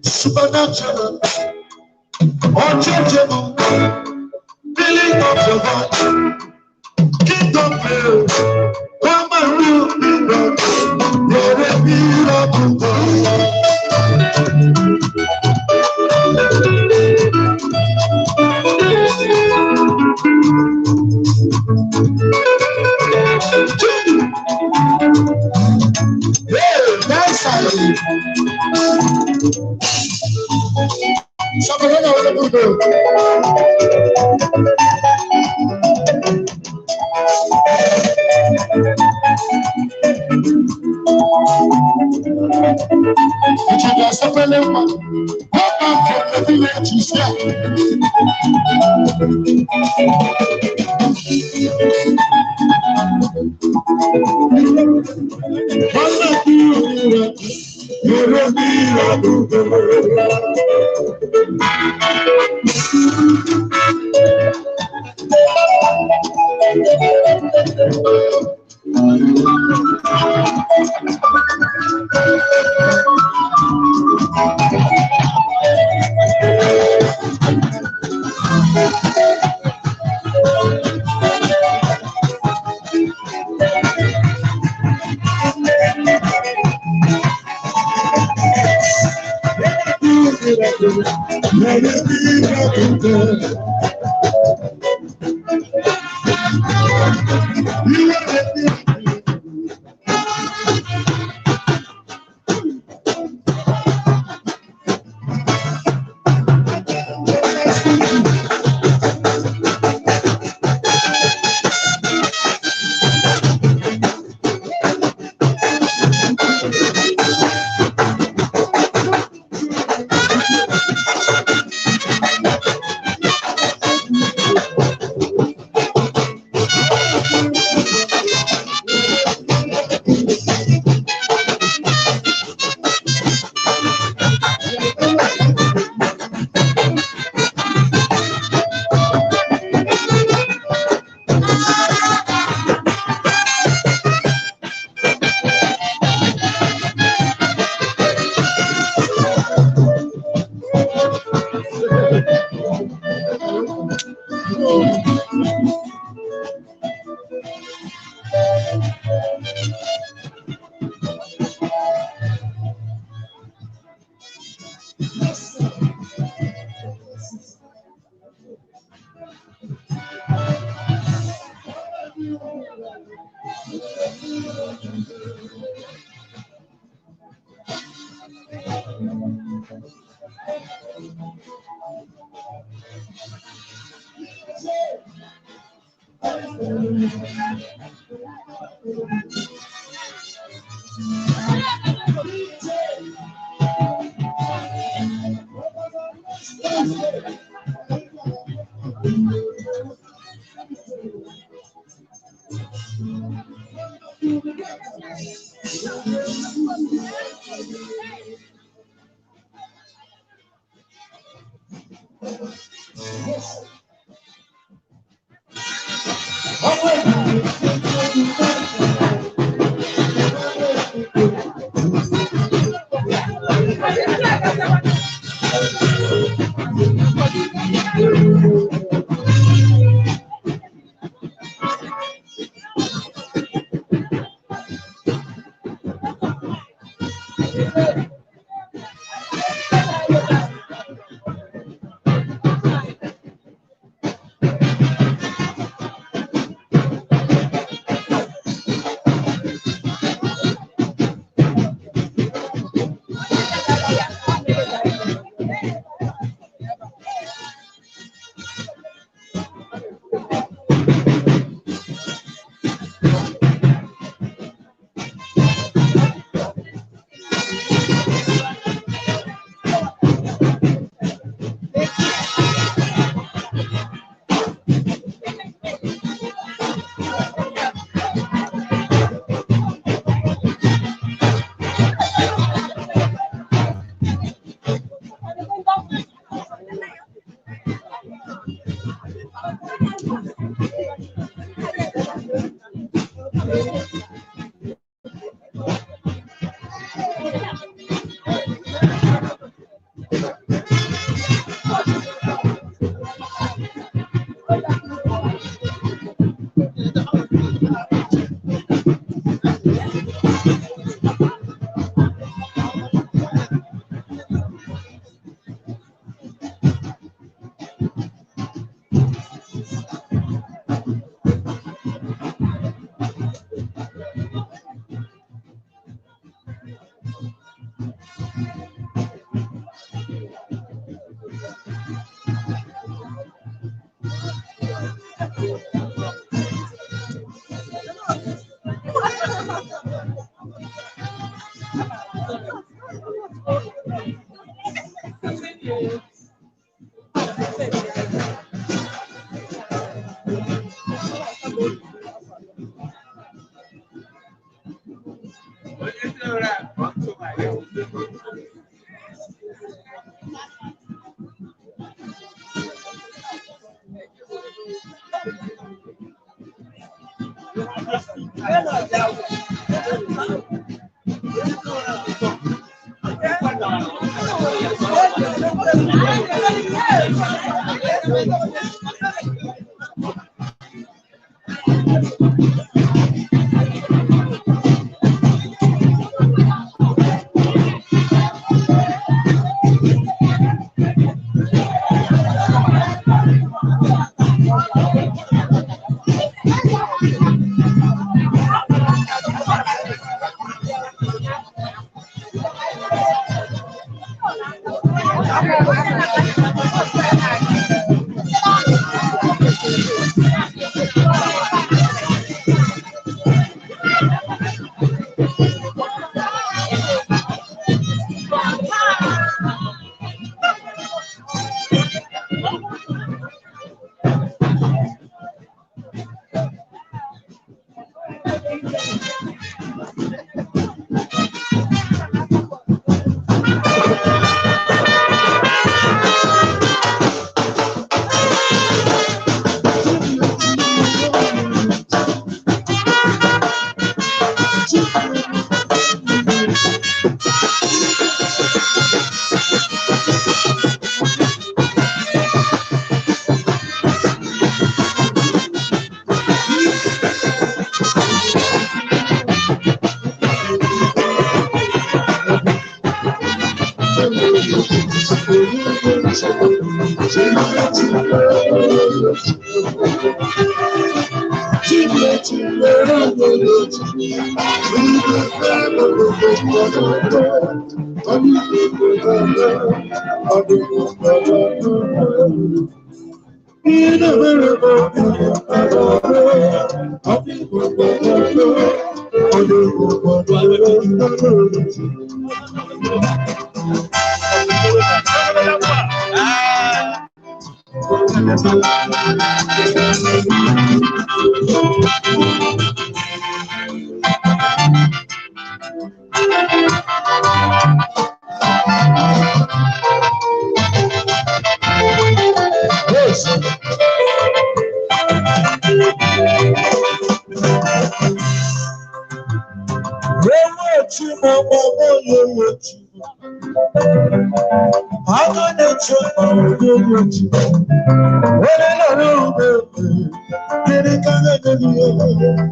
Supernatural, unchangeable, feeling of your heart, kingdom will, come and rule me, Lord. You're a miracle God. Yeah, nice.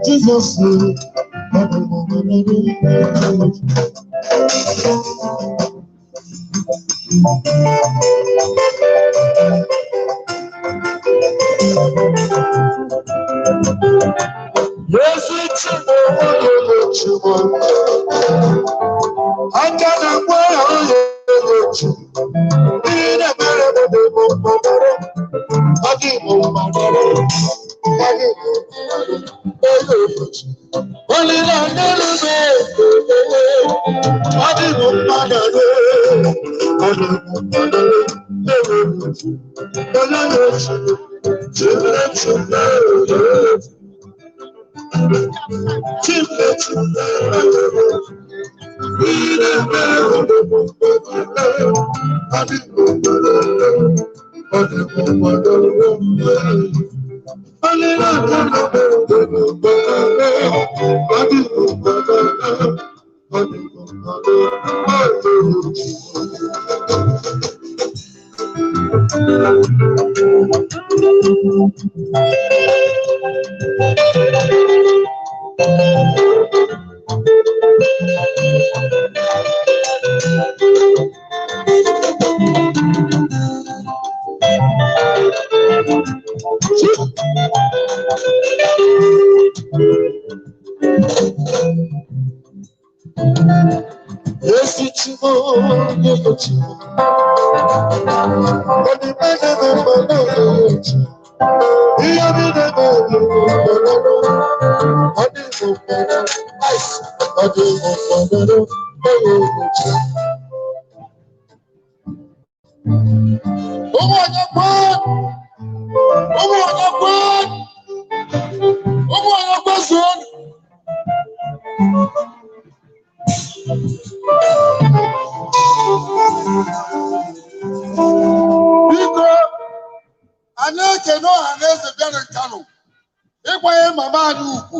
Jesus,
Biko, anyị ekene ọha na eze bịara Nkanụ ịkwanye mama anyị ugwu.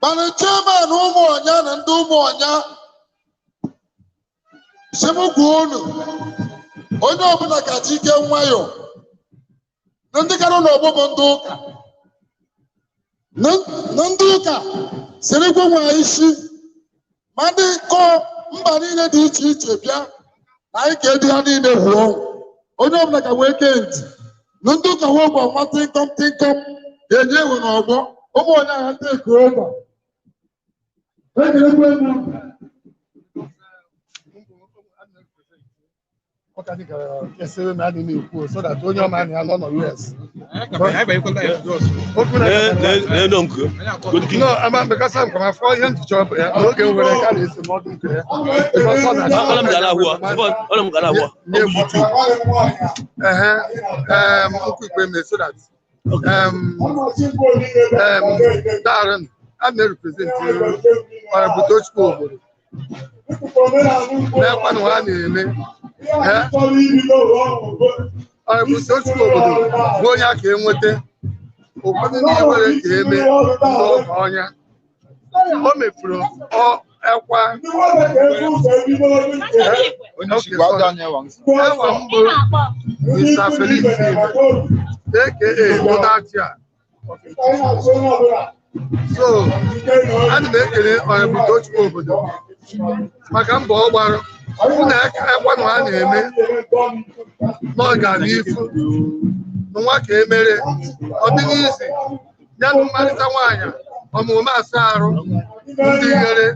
Mana chairman ụmụ ọnya na ndị ụmụ ọnya si m gwa unu, onye ọbụla kacha ike nwayọ na ndị kara n'ọgbọ bụ ndị ụka. Na ndị ụka siri gwa nwa isi ma ndị kọ mba niile dị iche iche bịa na anyị ka edu ha niile hụọ onye ọbụla ka wee kee ntị na ndị ụka wee gwa nwa tịnkọm tịnkọm ga-enye ewe n'ọgbọ ụmụ onye agha ndị eke ụba. Ekelekwe m.
Ọ ka dị ka esere na adị na-ekwu so that onye ọma anyị anọ nọ US.
No, I'm because I'm from for him to job. Okay, we're so that Darren, I'm representing Obodo. Bụ onye aka enweta ụfọdụ ndị nwere ka eme ọnya o mefuru ekwa ewa mbụ Mr. Felix aka Odachia. So ana m ekele Tochukwu Obodo maka mbọ ọ gbara hụ na ekwanụ ha na-eme na ọ gara n'ifu nwa ka emere ọ dị n'isi ya na mmarịta nwaanyị ọmụmụ asa arụ ndị ghere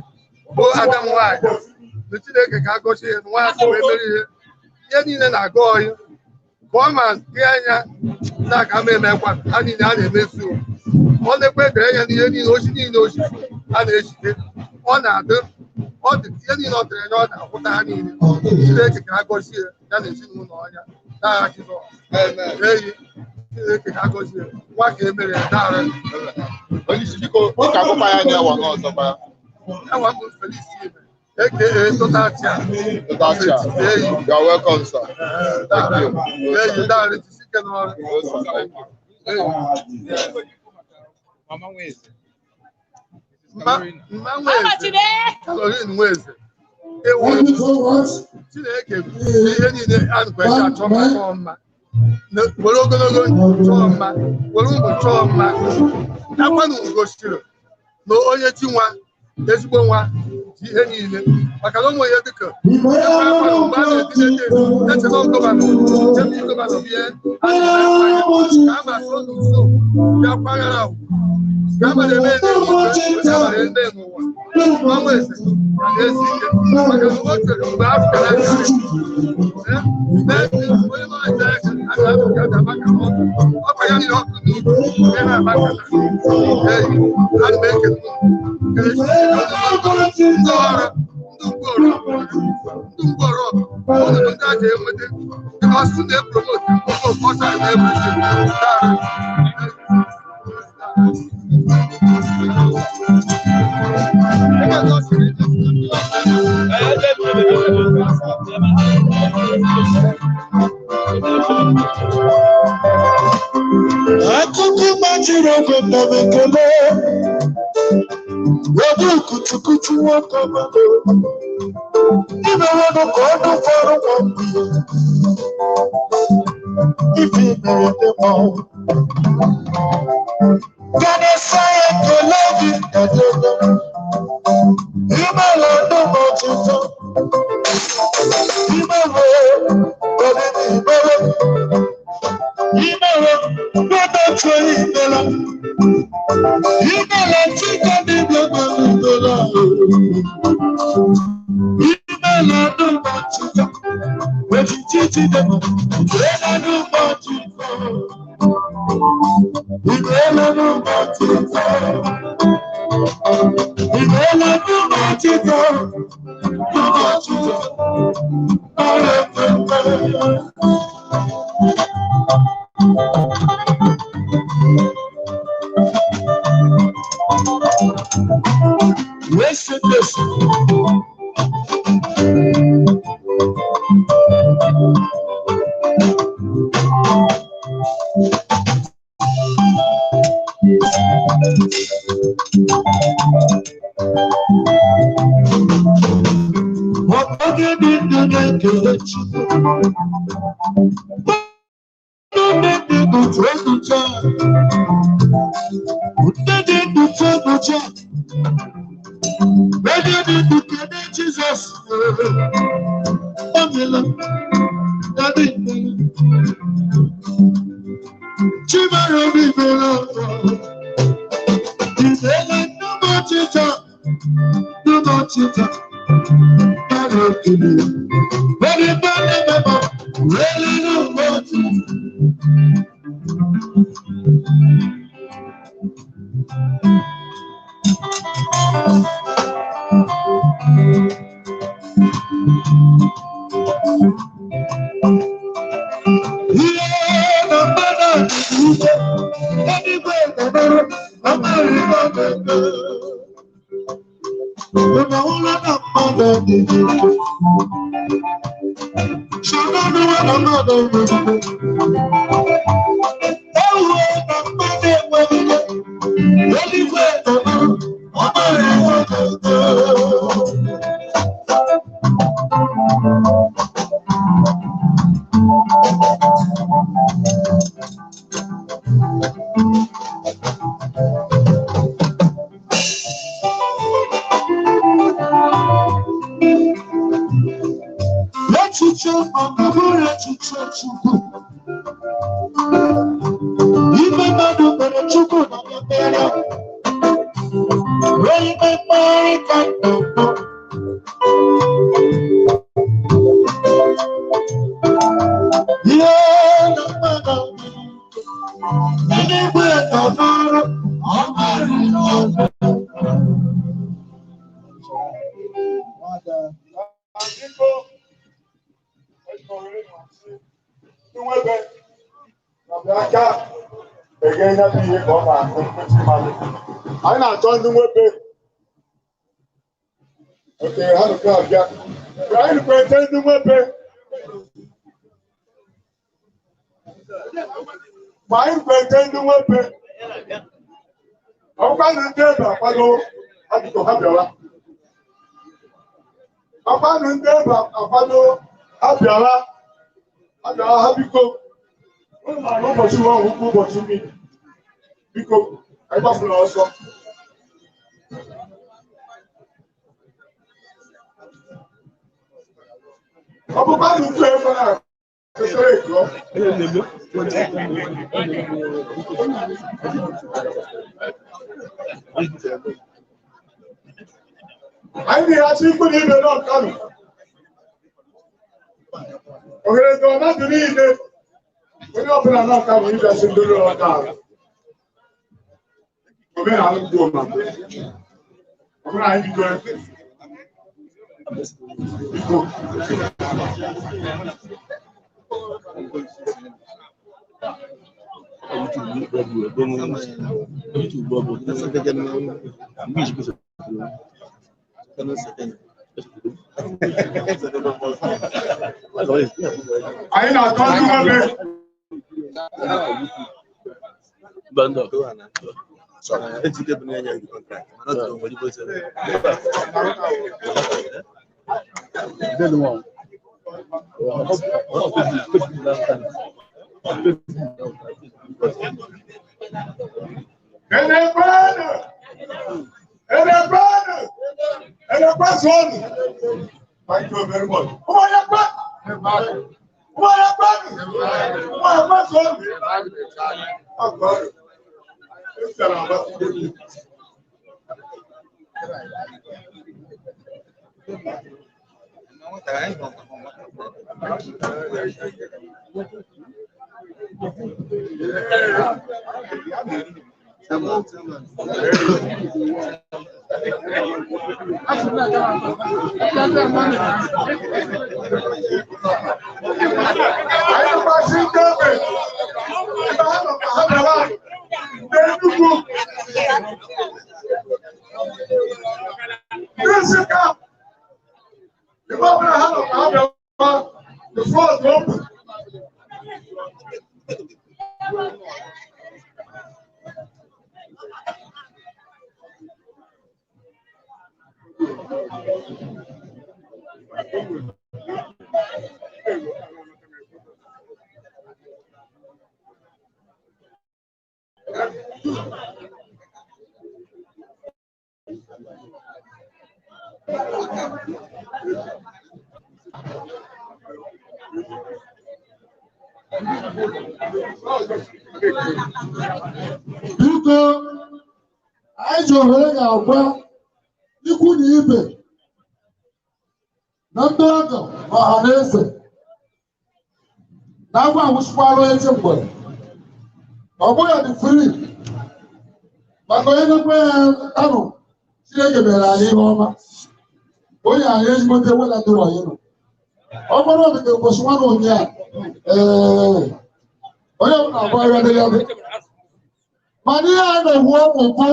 bụ ada m nwaanyị na Chineke ka agọchi ya nwa ya wee mere ihe ihe niile na-aga ọyị ka ọ ma dị anya na aka m emekwa ha niile a na-emezu ọ na-ekwe edere ya n'ihe niile ochi niile ochi a na-ejide ọ na-adị ọ dị ihe niile ọ dịrị anya ọ na-akwụta ha niile. Chineke ka agọzie ya na ezinụlọ ọnya n'aha Jizọs. Eyi Chineke ka agọzie nwa ka emere ya dara. Ewa mbụ Felix Ime aka Totatia.
Totatia. You are welcome, sir. Thank you.
Eyi dara jisike n'ọrụ.
Mama Nweze.
Mma Nweze, Caroline Nweze, ewu Chineke ihe niile a nkwecha achọ mma chọọ mma, were ogologo chọọ mma, were ụmụ chọọ mma. Akwanụ gosiri na onye chi nwa ezigbo nwa ji ihe niile maka na ụmụ ihe dịka mgbe a na-etinye echeta gọvanọ chepụ gọvanọ ihe ka a ma sọ n'uso bịa kwaghara agwụ ka a mara eme eme n'ụwa ọnwa eze na na-esi ike maka na o chere mgbe afọ na onye na-aja aka aka aka maka ọkwa ya niile ọkụ n'ubi ihe na-amaka eyi ana m ekele ndị ọrụ ndị mgbọrọ ụlọ ndị a ga-enweta because na-epromote ọcha na everything.
Akụkụ gbajiri oge na m ekele obi kutukutu nwoke obodo imewenụ ka ọnụ fọrọ nwa mgbe ife mere dị mma ganesa ya ekele gị kadebe imela ndụ m ọtụtụ imewe kọdịdị imewe imewe gbọdọtụ imela imela chika dibịa gbara imela imela ndụ m ọtụtụ ejiji jide m imela ndụ m ọtụtụ imela ndụ m ọtụtụ imela ndụ m ọtụtụ ndụ m ọtụtụ ọrụ ekwe. Listen this. Jesus. ike, eluigwe ga-anọrọ, ọmara ihe ọ na-eme. Unu ahụla na mmadụ adịghị ike. Soro n'ụwa na mmadụ enweghị ike. Ewuo na mmadụ enweghị ike. Eluigwe ga-anọrọ, ọmara ihe ọ na-eme. Echiche mmadụ bụrụ echiche Chukwu. Ime mmadụ mere Chukwu na mmere. Wee ime mkpagharị ka nnọkọ. Ihe na mmadụ eluigwe nọ n'ọrụ, ọ mara ihe ọzọ.
Aka ege ya bụ ihe ka ọ na-akụ mkpịsị mmadụ. Anyị na-achọ ndị nwoke. Oke ha nụkwa abịa. Anyị nụkwa eche ndị nwoke. Ma anyị nụkwa eche ndị nwoke. Ọkwa na ndị ebe akwado akụkọ ha bịawa. Ọkwa na ndị ebe akwado ha bịawa. Ha bịawa ha biko. Ụnụ ma na ụbọchị nwa ọgwụgwụ ụbọchị mmiri. Biko, anyị gbafuru ọsọ. Ọ bụkwa na ukwu ebe a kwesịrị ekọ. Anyị na-achọ ikwu na ibe nọ Kano. Ohere dị ọmadụ niile. Onye ọbụla nọ Kano ịbịasị ndị ụlọ ọka ahụ. Omenala ndị ọma. Ọ bụrụ anyị bido biko. Anyị na-atọ ndị nwoke. Elekwanu! Elekwanu! Elekwasonu! Thank you very much. Ụmụanyakwa! Ụmụanyakwanu! Ụmụanyakwasonu! Ọgọdụ. Esara agbasi gị. Anyị gbasi ndị ogbe. Ebe ha nọ ka ha bịara. Ndị Enugu. Ndị Nsụka. Ebe ọbụla ha nọ ka ha bịara. The floor is open.
Biko, anyị ji ohere ga-agwa ikwu na ibe na ndị ọgọ na ọha na eze na agwa awụsikwala ezi mgbere. Ọ bụghị dị fri maka onye na-ekwe ya Kano, Chineke mere anyị ihe ọma. Onye anyị ezigbote welatụrụ anyị nọ. Ọ bụrụ ọdịka ụbọchị nwa na ụnyaahụ, ee, Onye ọbụla agba ya dị ya dị. Mana ihe a na-ekwu ọgwụ kwụ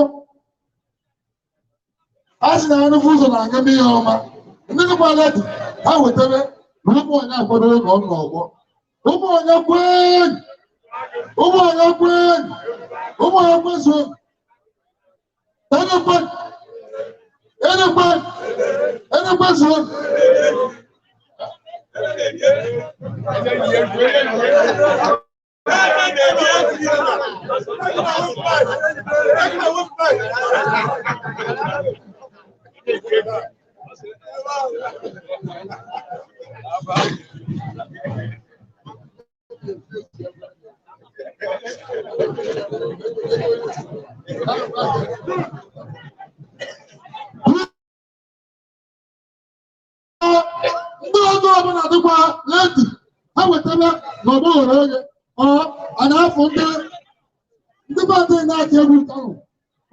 a sị na anụfụ ụzọ na-aga ihe ọma. Ndị dịkwa ledi ha wetara na ụmụ onye akwadoro na ọnụ ọgbọ. Ụmụ onye kwen! Ụmụ onye kwen! Ụmụ onye kwezuo! Enekwe! Enekwe! Enekwezuo! Ndị ọzọ ọbụla dịkwa ledi ha wetara na ọgbọ ghọrọ oghe ọ a na-afụ ndị bandị na-aka egwu ahụ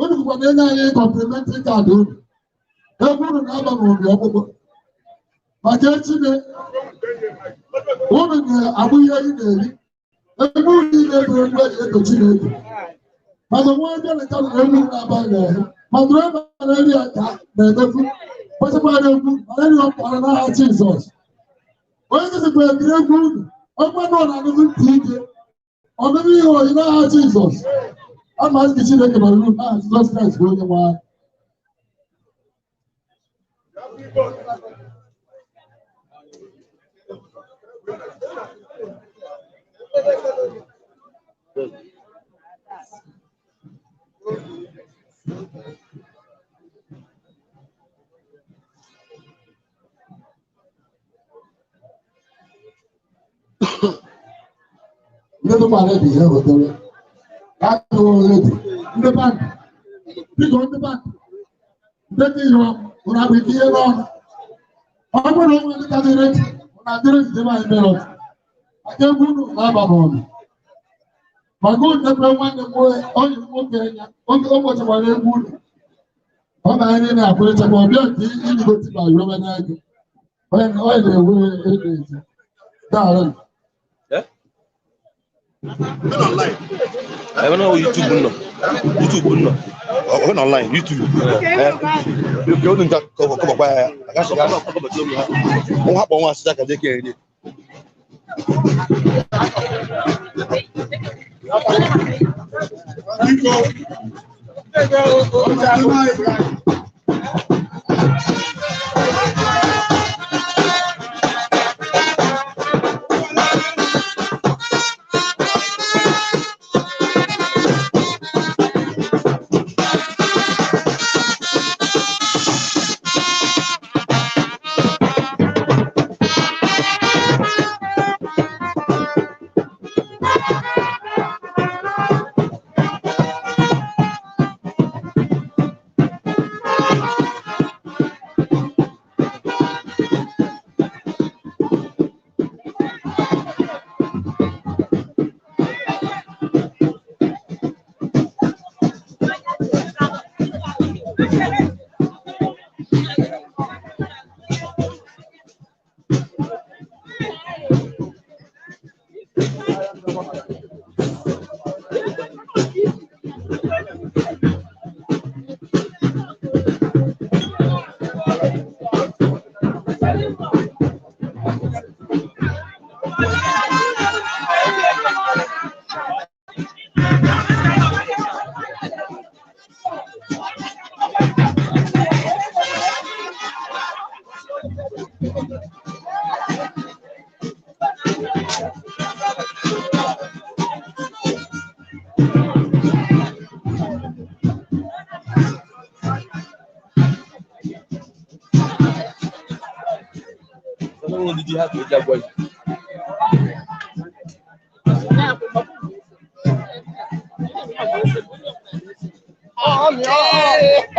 unu bụkwa na enye anyị kọmplimentịrị kaadị unu egwu unu na-aba n'obi ọkpụkpụ maka echi ne unu na-abụ ihe anyị na-eri egwu unu niile bụ egwu eji eto Chineke maka nwa ebe na egwu unu na-aba n'ahụ ma dụrụ ebe na-eri ya ka na-emefu kpachakwa egwu mana eri ọkpara n'aha Jizọs onye gịzikwa ebiri egwu unu ọgwa nọ na anụzụ ntị ike ọnụnụ ihe oyi n'aha Jizọs ama gị Chineke bara uru n'aha Jizọs Kraịst bụ onye nwe anyị. Ndị dịkwa redi ha wetara ha dịghị redi ndị bankị biko ndị bankị ndị dị ihe ụra bụ ike ihe n'ọnụ ọ bụrụ na onwe ndị ka dị redi na dịrị jidebe anyị mere ọtụ aka egwu unu na-aba n'ọnụ maka unu ebe nwanne m onye nwoke ya oge o gbochikwara egwu unu ọ na anyị na-akwụrịchakwa ọbịa nke irigosi ma yobe n'ego onye na-ewe ego ezi daalụ.
I don't know YouTube no. YouTube no. Oh, online YouTube. Eh. You don't cover cover kwa. Akashi ka. Mo hapo won asija ka je ke ri.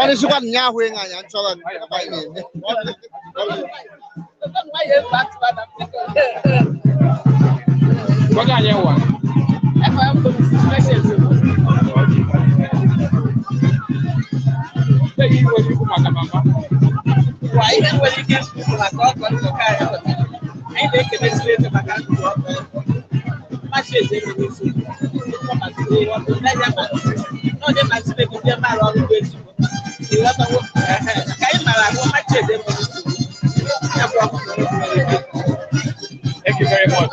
Ọnịsịkwa nya ahụ ịṅa anya nchọrọ na-eme.
Ihe nwere ike ikwu maka ọgọ nnọkọ anyị pụtara. Anyị na-ekele Chineke maka ndụ ọgọ.
Thank you very much.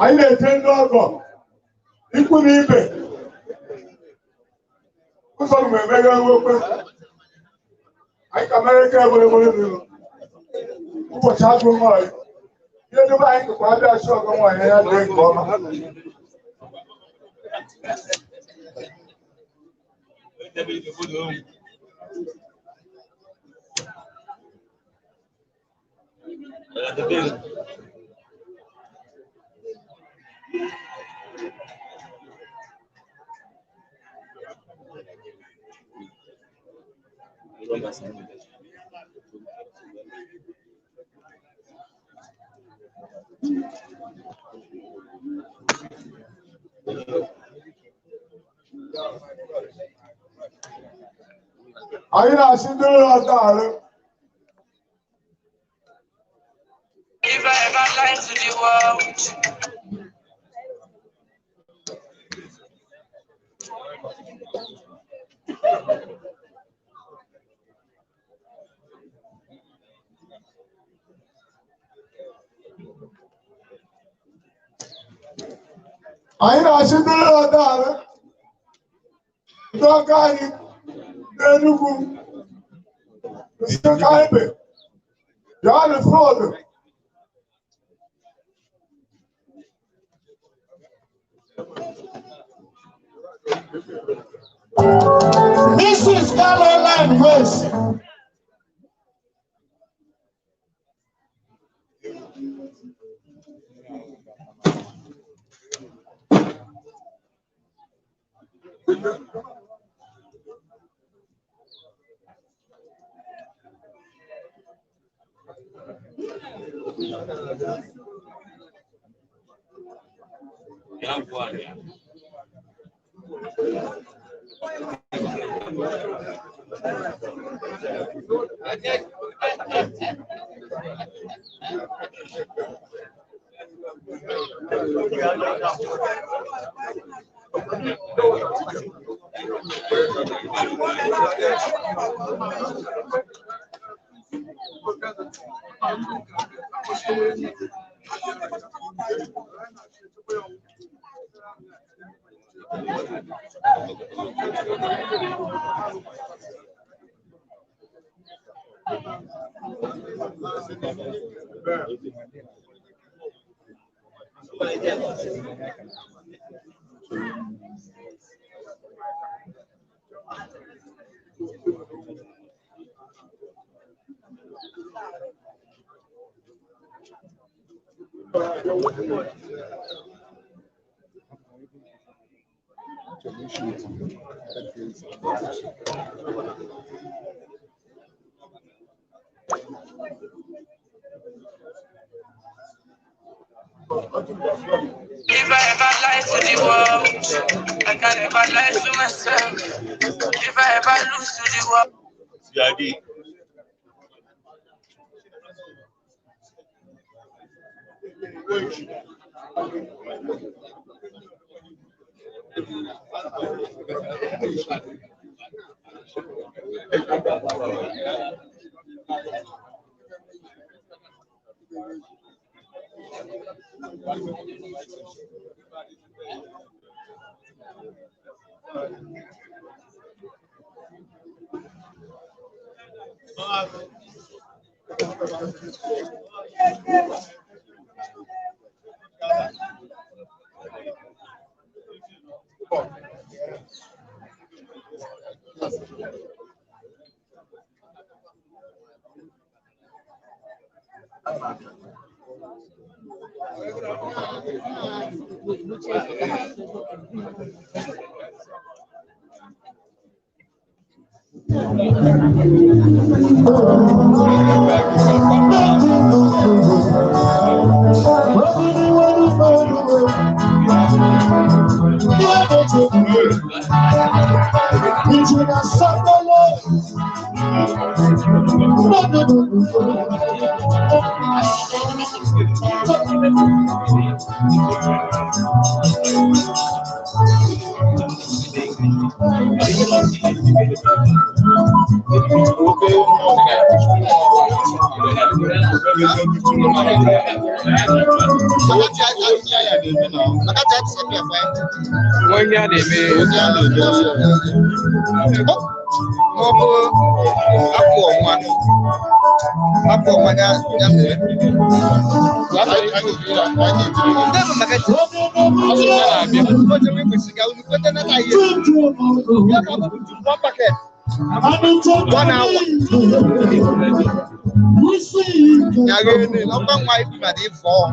Anyị na-eche ndị ọgọ ikwu na ibe ụzọ m emeghe okwe anyị ka mere ka ebere ebere n'ụlọ ụbọchị agụ nwaanyị ihe dobe anyị kekwa abịa achị ọgọ nwaanyị ya dị nke ọma. Anyị na-asị ndị ụlọ ọta arụ.
If I ever lie to the world,
Anyị na-asị ndị ụlọ ọta arụ ndị ọka anyị n'Enugwu Nsukka ebe bịanụ frọdụ.
Mrs. Caroline West.
If I ever lie to the world, I can never lie to myself. If I ever lose to the world.
CID.
Onye a na-eme
Maọbụ apụ ọnwa apụ ọnwa ya ya mere. Ndị bụ maka ọjọọ kwesịrị ka unu kweta na ihe ya ka bụ one packet 1 hour. Ya ga-ene ọkwa nwa ibu ma dị fọọ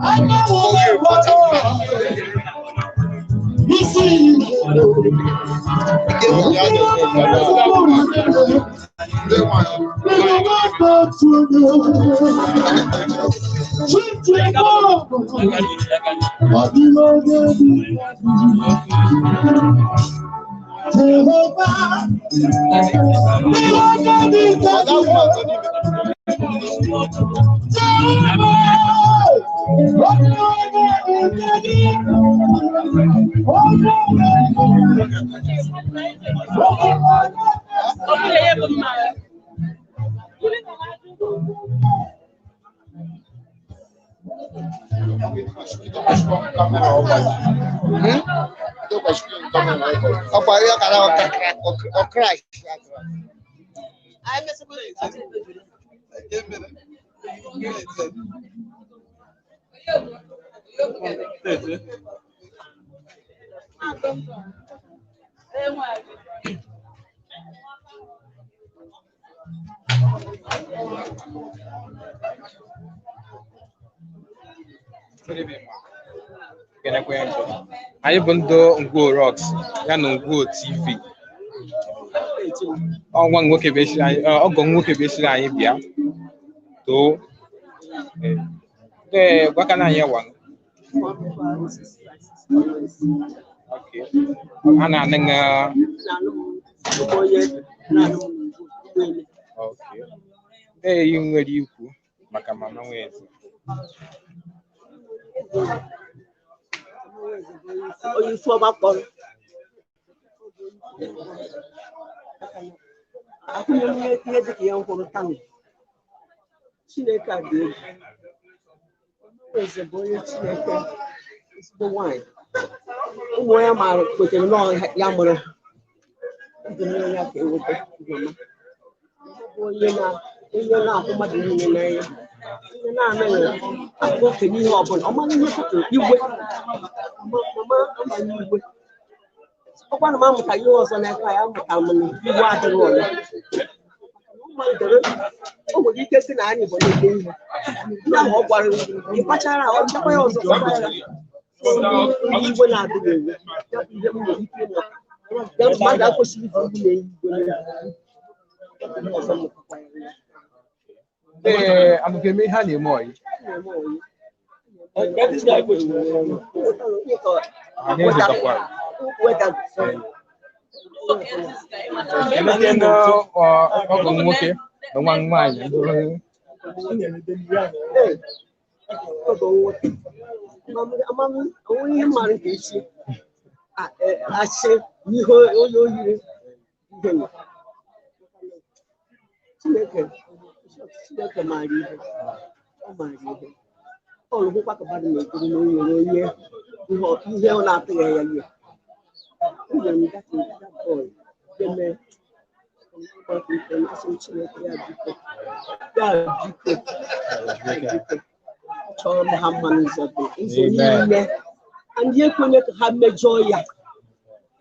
oge ụbọchị. Ọkwa ihe ọkara ọkra.
Anyị bụ ndị Ngwo Rocks ya na Ngwo TV. Ọnwa nwoke bụ esiri anyị, ọgọ nwoke bụ esiri anyị bịa too. Ee, gwakana anyị wa. Okay. A na-anị nga. Okay. Ee, ị nwere ikwu maka mama Nweze.
Onye isi ọma kpọrọ ahụghị m ihe dịka ihe nhụrụ taa. Chineke a dị egwu. Nweze bụ onye Chineke, ezigbo nwanyị. Ụmụ ya maara kwetere na ya mụrụ ha. Ndụ niile ya ka eweta mama bụ onye na-ahụ mmadụ niile n'anya, onye na-anaghị akpọ okenye ihe ọbụla. Ọ mara ihe pụtara igwe mama amaghị igwe. Ọkwa na m amụta ihe ọzọ n'aka ya, amụtara m na igwe adịghị ọla. O nwere ike si na anyị bụ na-eme ihe ndị ahụ ọ gwara ị kpachara ahụ chekwa ya ọzọ kpachara onye igwe na-adịghị ewe ya bụ ihe m nwere ike ịmụta ya. Mmadụ akwesịghị iji igwe na-eyi igwe ọzọ mụtakwa ya.
Ee, akụkọ eme ihe a na-eme ọyị. Anyị ezutakwara. Elete na ọgọ nwoke na nwa nwaanyị.
Onwe ihe mara nke isi asị n'ihe onye oyiri ihe nọ. Chineke Chineke maara ihe, ọ maara ihe. Ọ hụkwa ka mmadụ na-ekiri na o nwere onye ihe ọ na-atụghị ya ihe. Enwere m that boy ga-eme asị m Chineke ya biko, ya biko, ya biko, chọrọ m ha mma n'ụzọ bụ ụzọ niile. Ndị ekwenye ka ha mejọọ ya,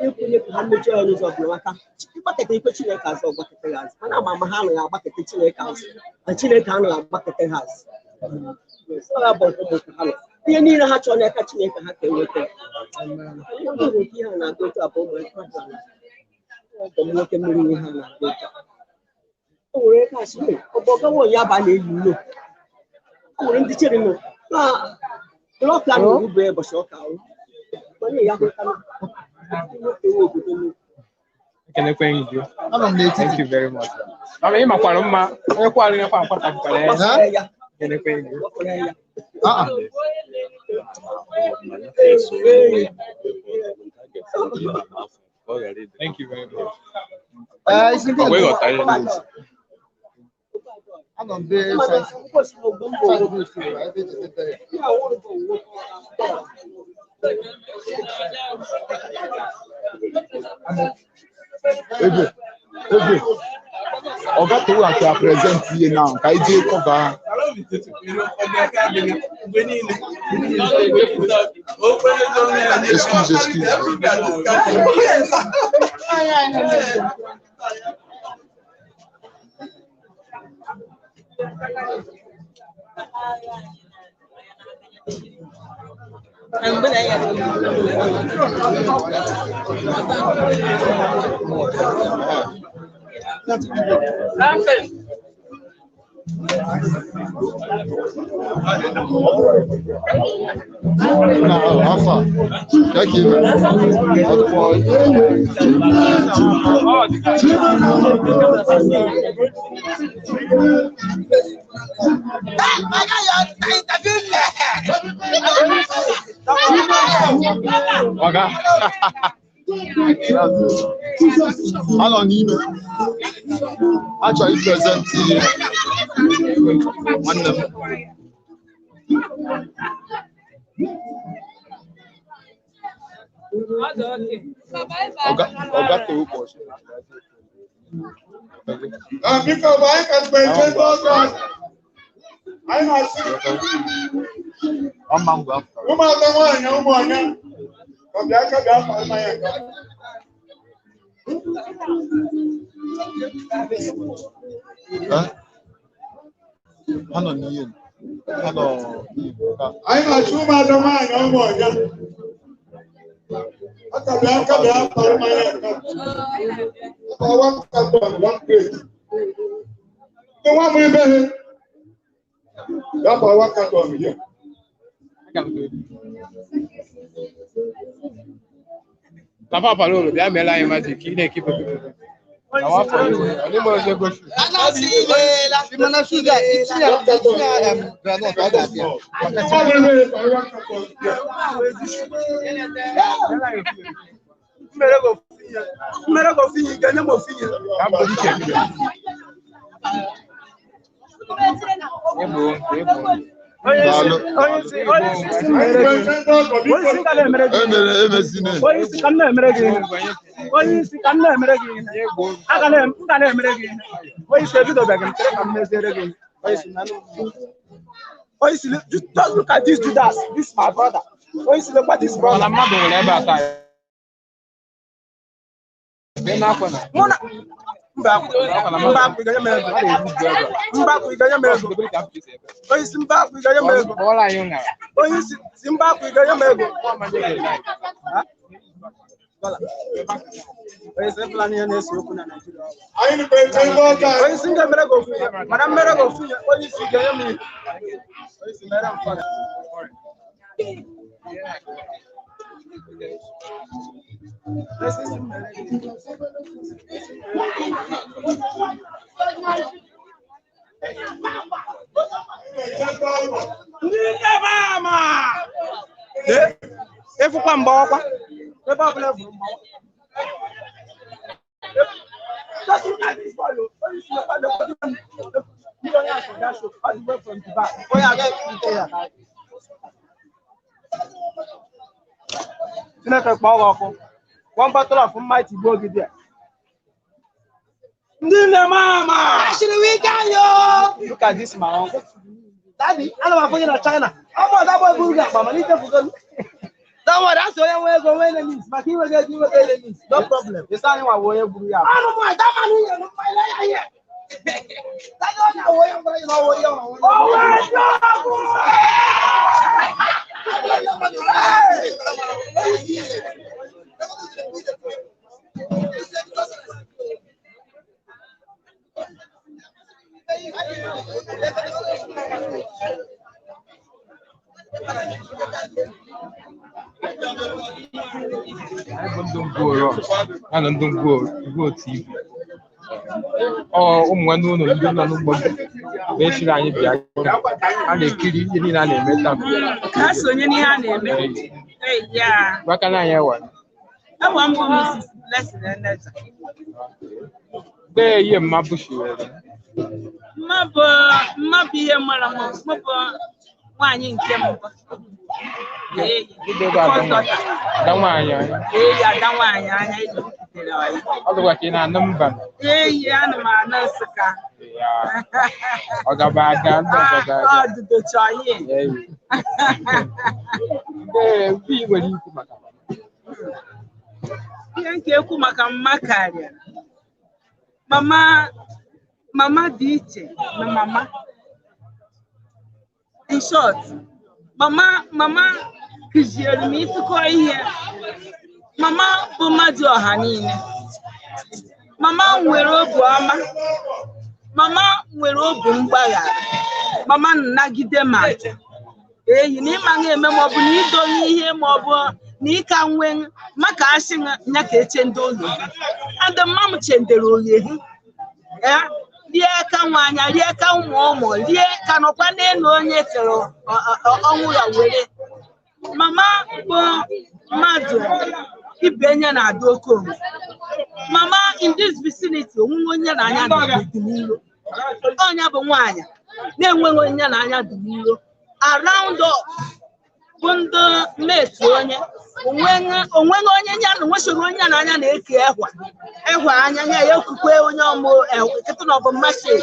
ekwenye ka ha mejọọ ya n'ụzọ ọbụla, maka ịgbakọta ikpe Chineke azụ, ọgbakọta ya azụ. Mana ama ama ha anaghị agbakọta Chineke azụ, na Chineke anaghị agbakọta ha azụ. Ọ ya bụ ụmụ ha nọ. Ihe niile ha chọrọ n'aka Chineke ha ka enweta. Ihe ndị nke ihe a na-agụ otu a bụ ụmụ ọgọ m nwoke mmiri ihe ha na-agụ otu a. O nwere ike asị ọ bụ ọgawa onye aba na-eyi ulo. O nwere ndị chere nọ na blọk a na-erube ụbọchị ọka ahụ. Mana ya hụtara nwoke nwe obodo nnukwu.
Ekenekwe gị. Thank you very much. Mama, ị makwara mma, onye kwara onye kwa nkwatakwara ya. Ekenekwe gị. Thank you very much. Ọ wee ghọta ihe niile.
Anọ m be
Ebe, ebe, Oga Towu akwa present ihe now ka anyị jee cover ha. Excuse, excuse. Na afa, ya ka ime. Ọga. Anọ n'ime. Achọrọ iprezentị nwanne m. Ọga Ọga Towu kpọchi.
Biko, mgbe anyị ka mgbe ndị ọzọ anyị na-asị
Ọma ngwa afọ.
ụmụada nwaanyị ụmụ ọnya ka bịa ka bịa kpaa mmanya nke a.
Eh? Ha nọ n'ihe. Ha nọ n'ihe.
Anyị na-achụ ụmụada nwaanyị ụmụ ọnya aka bịa ka bịa kpaa mmanya nke a. Aka one carton, one crate. Ndị nwa m ibe ha bịa kpaa one carton here.
Papa Palolo, bịa meere anyị magic, ị na-ekipụ. Na wafọ iwe, ọ dịghị ọzọ egosi.
Mana shuga, itinye
Groundnut, ọ ga-abịa.
Ndị nwa m ibe ha kpaa one carton here.
Mmere gị ofu ihe, ị ga-enye m ofu ihe.
Ka m bụrụ iche bido. Egbo, egbo.
Daalụ.
Onye isi si m mere gị. Onye isi ka na-emere gị.
Emere emezine.
Onye isi ka m na-emere gị ihe. Onye isi ka m na-emere gị ihe. Aga na m ga na-emere gị ihe. Onye isi ebidobeghị m chere ka m meziere gị ihe. Onye isi na Onye isi just look at this Judas, this my brother. Onye isi lekwa this brother.
Mana mmadụ nwere ebe a taa. Bịa n'akwa na.
Mụ na mba mba akwụ ị ga-enye m ego. Mba akwụ ị ga-enye m ego. Onye isi mba akwụ ị ga-enye m ego.
Kpọọrọ anyị ụṅara.
Onye isi si mba akwụ ị ga-enye m ego. Onye isi ebula n'ihe na-ese okwu na Naịjirịa.
Anyị nụkwa eche ndị ọka
Onye isi m ga-emere gị ofu ihe, mana m mere gị ofu ihe, onye isi ga-enye m ihe. Onye isi mere m fọrọ. Ndị ebe ama! Ịfụkwa mgbawakwa, ebe ọbụla efuru mgbawa. Just look at this boy, oh. Onye isi lekwa lekwa ndị onye asị ga-asụ, all the way from Dubai. Onye agaghị ekwute ya. Chineke kpọọ gị ọkụ. One bottle of mighty gbuo gị there. Ndị nne m ama! Look at this my uncle.
Daddy, ana m afụ gị na China. Ọ bụ ọzọ bụ gị akpa mana ichefugo m. Don't worry, asị onye nwe ego nwee enemies maka inwego ego inwego enemies.
No problem. Ịsa anyị nwa bụ onye gburu ya.
Anụ m ada mana ihe m mma ya ihe.
Anyị bụ ndị Ngwo ya na ndị Ngwo Ngwo TV. Ọ ụmụ nwanne ụlọ ndị nọ n'ugbo na-echiri anyị bịa a na-ekiri ihe niile a na-eme taa.
Ka ha sonye n'ihe a na-eme. Ee, ya.
Gbakana anyị ewa.
Awa m bụ Mrs. Blessing Eneja.
Dee ihe mma bụchiwere.
Mma bụ mma bụ ihe mara m mụ bụ nwaanyị nke mbụ. Ee,
Ndị ebe ada nwaanyị. Ada nwaanyị anyị.
Ee, ada nwaanyị anya iji kwutere ọyị.
Ọ dịkwa ka ị na-anụ mba.
Ee, ana m anụ Nsụka.
Ya. Ọ gaba aga ndị ọzọ
Ọ
ga-aga.
dụdocha ọyị.
Ee. Dee mgbe ị nwere ikwu maka
Ihe nke ekwu maka mma karịa. Mama mama dị iche na mama. In short, mama mama kụziere m ịtụkọ ihe. Mama bụ mmadụ ọha niile. Mama nwere obi ọma. Mama nwere obi mgbaghara. Mama nnagide ma eyi na ịma na-eme maọbụ na idonye ihe maọbụ na ịka nwe maka asị ya ka eche ndị ụlọ and mma m chendere oye ha rie ka nwaanya rie ka ụmụ ụmụ rie ka nọkwa n'elu onye kere ọnwụ ya were mama bụ mmadụ ibe nye na-adị oke omume. Mama in this vicinity onwunwe onye na anya dị n'iro. Ọnya bụ nwaanyị na-enweghị onye na anya dị n'iro around us bụ ndị mate onye onweghị onye ya na onwesoghị onye na anya na-eke ehwa ehwa anya ya ya okukwe onye ọmụ nkịtị na ọbụ mmashe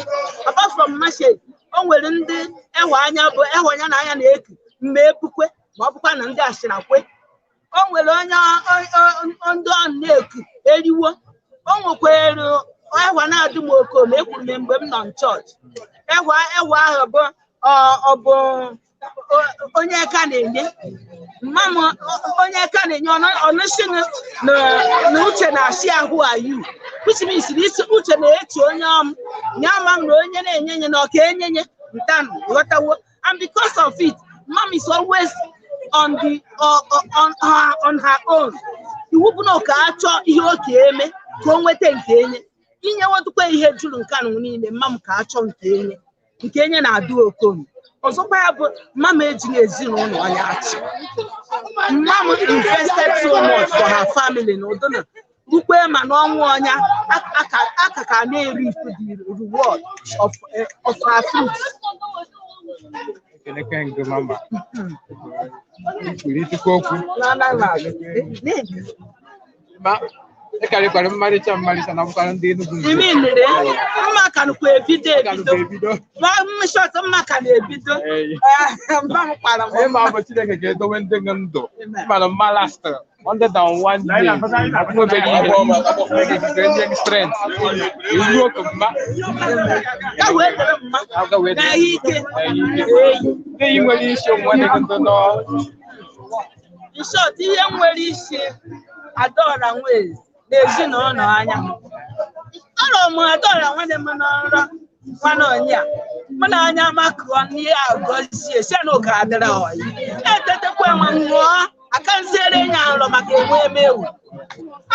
apart from mmashe o nwere ndị ehwa anya bụ ehwa anya na anya na-eke mgbe ebukwe ma ọ bụkwa na ndị ashịrakwe o nwere onye ndị ọ na-eku eriwo o nwekwere ehwa na-adị m oke ma ekwuru m mgbe m nọ n'chọọchị ehwa ehwa ahụ bụ ọ bụ onye aka na-enye mma m onye aka na-enye ọnụsị na uche na-asị ahụ ayu which means na uche na-eche onye ọm ya ama m na onye na-enye nye na ọka enyenye ntanụ ghọtawo. And because of it, mom is always on the on her own. Iwu bụ na ọ ka achọ ihe ọ ka eme ka o nweta nke enye inyewetukwa ihe juru nke anụ niile mma m ka achọ nke enye nke enye na-adị okomi. Ọzọkwa ya bụ mma m ejighị ezinụlọ ya achị. Mma m invested so much for her family na ụdịna rukwe ma n'ọnwụ ọnya aka ka na-eri the reward of her fruits.
Ekenekwe ngụ mama. Kwuru itikwa okwu. Ma ịkarịkwara mmarịcha mmarịcha na akwụkwọ ndị Enugu.
Imi nere mma ka nụkwa ebido ebido. Shọt mma ka na-ebido. Mba m kwara m.
Ịma bụ Chineke ga-edowe ndị gị ndụ. Ịmara mma lastịrị 101 years. Nwebere ihe. Chineke ga-enye gị strength. Iru oke mma.
Ya wee dere mma.
Aga wee dere.
N'ahịa ike.
Ndị yi nwere isi ụmụ nwanne gị ndị nọ.
In short, ihe nwere isi Adaora Nweze na ezinụlọ anya. Arọ m Adaora nwanne m n'ọrụ nwanne onye a mụ na anya makụọ n'ihe agọzie si na ụka adịrị ọyị etetekwa nwa ṅụọ aka nziere ya nrọ maka enwe emewu.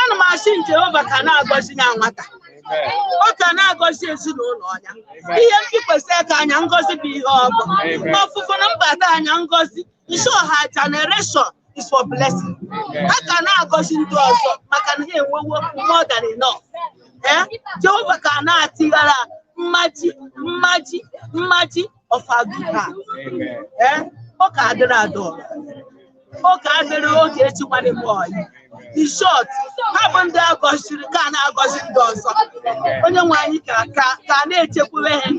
Ana m asị Jehova ka na-agọzi ya nwata ọ ka na-agọzi ezinụlọ ọnya ihe mbikwesị aka anya ngọzi bụ ihe ọ bụ ọfụfụ na mbata anya ngọzi nso ha generation is for blessing. Ha ka na-agọzi ndị ọzọ maka na ha enwewo more than enough. Eh? Jehova ka na-atighara mmaji mmaji mmaji of our good heart. Eh? Ọ ka adịrị adọrọ ọ ka adịrị oge echi nwanne m ọyị. In short, ha bụ ndị agọziri ka na-agọzi ndị ọzọ. Onye nwe anyị ka ka na-echekwube ha.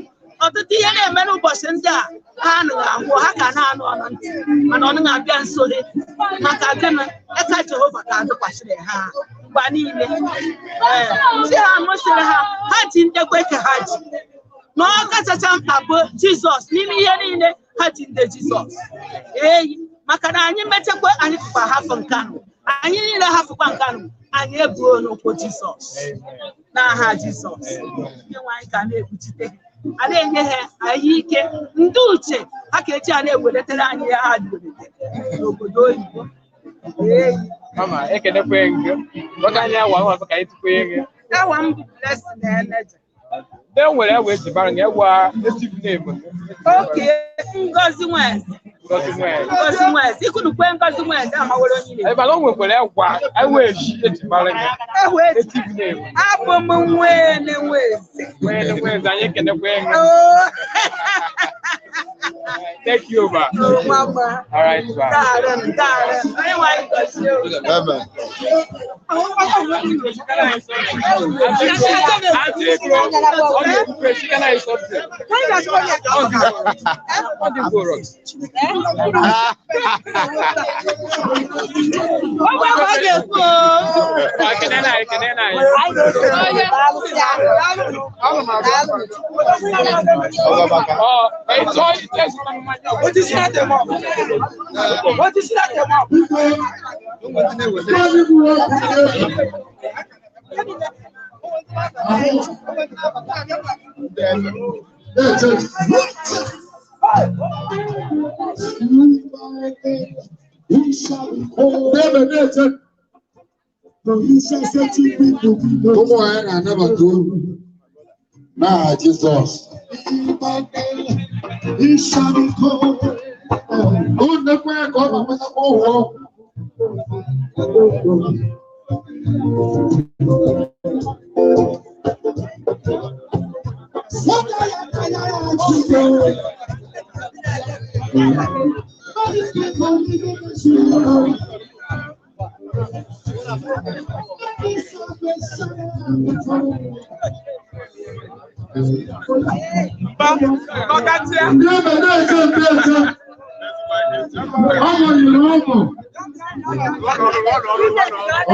Ọtụtụ ihe na-eme n'ụbọchị ndị a ha anaghị ahụ ha ka na-anụ ọnụ ntị mana ọ naghị abịa nso ha maka gịnị aka Jehova ka adịkwasịrị ha. mgbe niile. Ee, si ha mụsịrị ha, ha ji ndekwe ka ha ji na ọ kachacha mkpa bụ Jizọs n'ime ihe niile, ha ji nde Jizọs eyi, maka na anyị mechakwa anyị fụkwa hafụ nkanụ, anyị niile hafụkwa nkanụ, anyị ebuo n'ụkwụ Jizọs n'aha Jizọs. Ndị nwe anyị ka na-ekpuchite a na-enye ha anyị ike ndị uche ha ka eji a na-eweletere anyị ya ha welitere n'obodo oyibo. Eyi.
Mama, ekenekwe gị. Gwaka anyị awa ọzọ ka anyị tupu gị.
Awa m bụ Blessing Eneja.
Ndị nwere ewe eji mara gị, ewa native name.
Oke Ngozi Nweze.
Ngozi Nweze.
Ngozi Nweze. Ikunukwe Ngozi Nweze amaworo onye na-ekwu.
Ebe na o nwekwara ewa ewe eji eji mara gị.
Ewe eji.
Native name.
Abụ m Nwene Nweze.
Nwene Nweze, anyị ekenekwe gị.
Oh.
Thank you, ma.
Oh, mama.
All right, ma.
Darling, darling. Onye nwe anyị gọzie unu.
Amen.
Ụmụ anyị na-anabata unu n'aha Jizọs. Unu ekwe ka ọ na-amatakwa ụgwọ. Ndị ebe na-eche ndị eche, ọ mụnyere ụmụ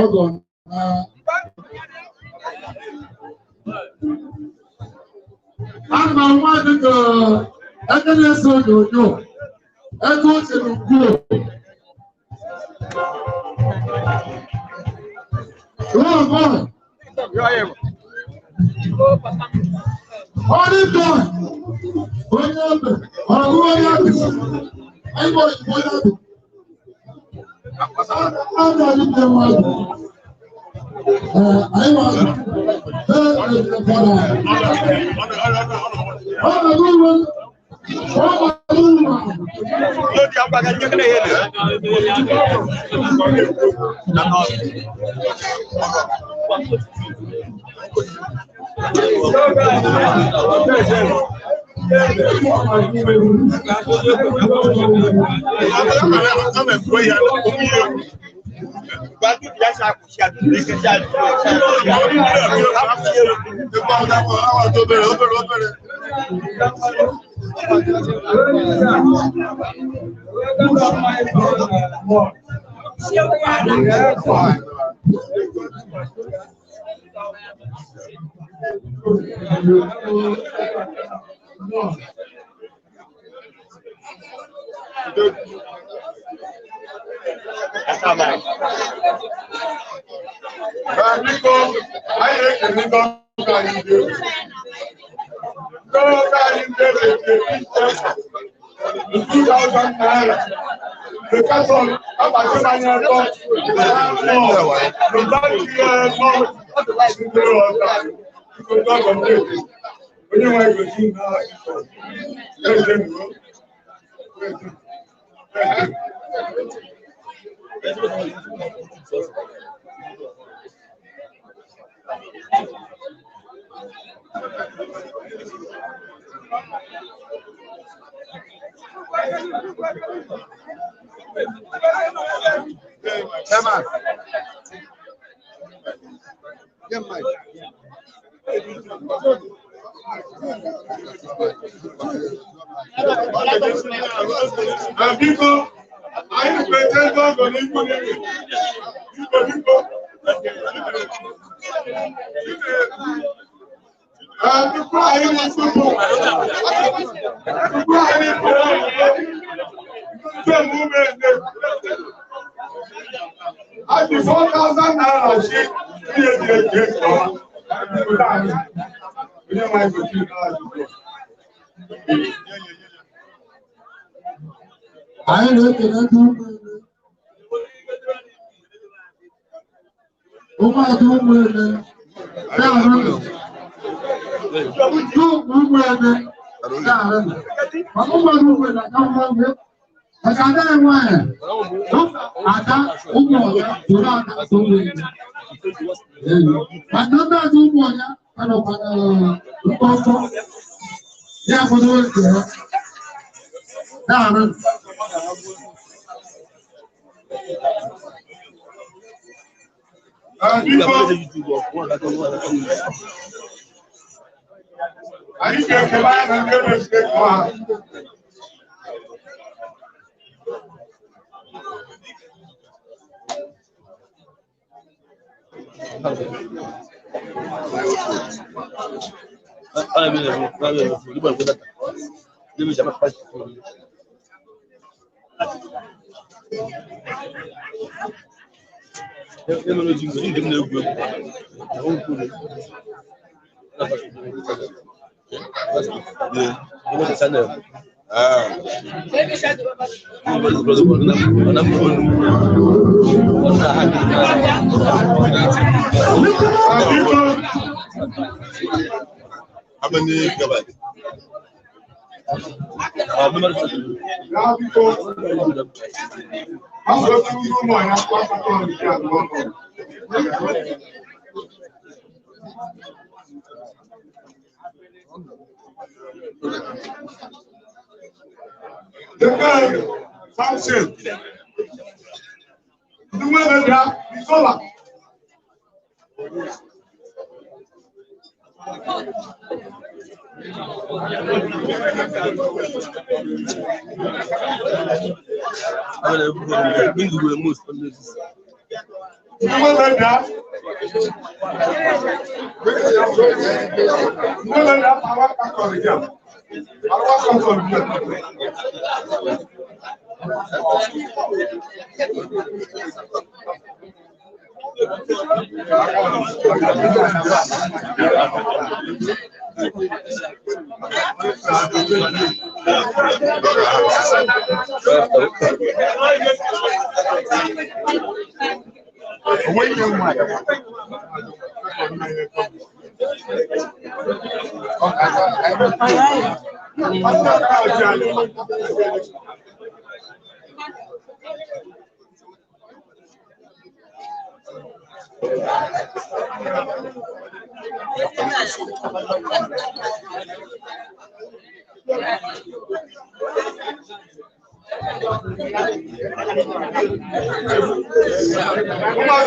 ọgọ na ama nwa dịka ebe na-ese onyonyo ego o chere ugbu onye ebe ọgụ onye ebe anyị bụ onye ebe
Biko, anyị na-ekele ndị ọrụ anyị ndị egwu. Ndị ọrụ anyị ndị egwu 2,000 naira. The castle, agbàjọ anyị atọ, the bank nọ, ndị ọrụ anyị, biko ndị ọgọ ndị egwu. Onye nwe anyị gosi na eze nro.
Chairman. Get mic.
Biko, anyị kwete ndị ọgọ n'ikwu n'ikwu. Biko, biko. Àti 4,000 naira ṣe ní èdè èdè ọ̀la. Onye nwe gosi
Anyị na-ekele ndị ụmụnne. Ụmụada ụmụnne na-arụ ndị ụmụnne na-arụ maka ụmụada ụmụnne aka mma mgbe maka ada ya nwaanyị ada ụmụ ọya tụrụ ada ụmụnne mana ndị ada ụmụ ọya anọkwana mkpọmkpọ ya fọdụ nke ha na-arụ.
Anyị ga-ekele anya na ndị ebe Chineke ha.
How many gigabytes?
Ya biko, asụsụ ndị ụmụ anyị akwụkwọ nke abụọ nọ. Deke Samson, ndị nwere bịa Bisola. Ndị nwere bịa. Ndị nwere bịa Awa kakọrọ gị a. Awa kakọrọ gị a.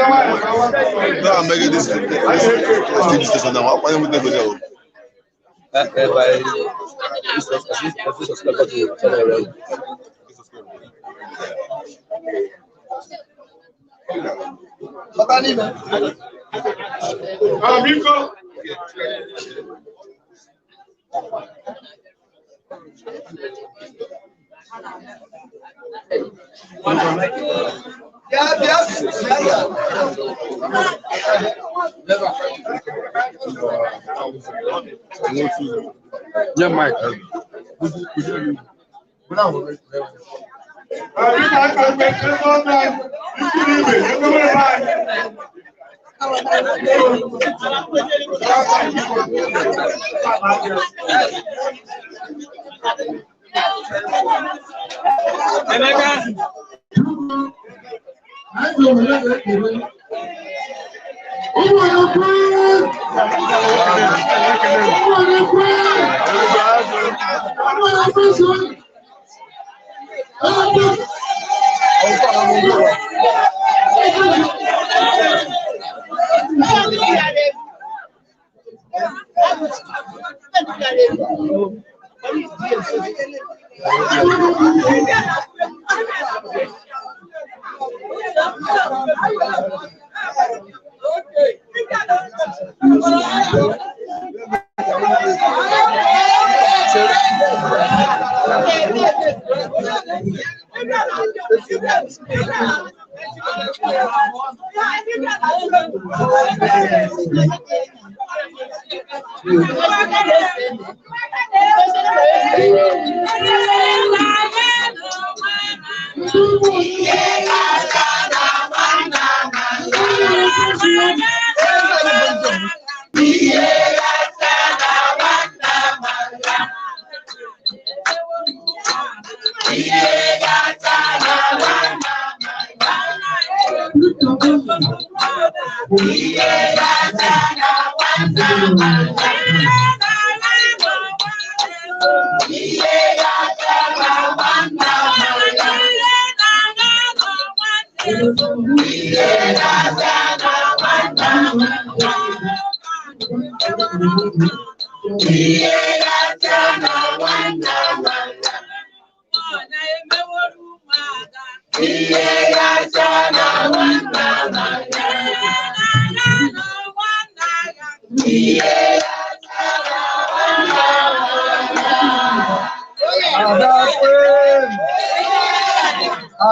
No, I'm making this TV station now. Why don't we go there?
Biko.
Yeah, Mike.
Biko aka mgbe ebe ọ na ikwu ibe ebe nwere anyị.
Anyị ga-ewere na-ekele. Ụmụ onye kwe! Ụmụ onye kwe! Ụmụ onye kwe so! Ee,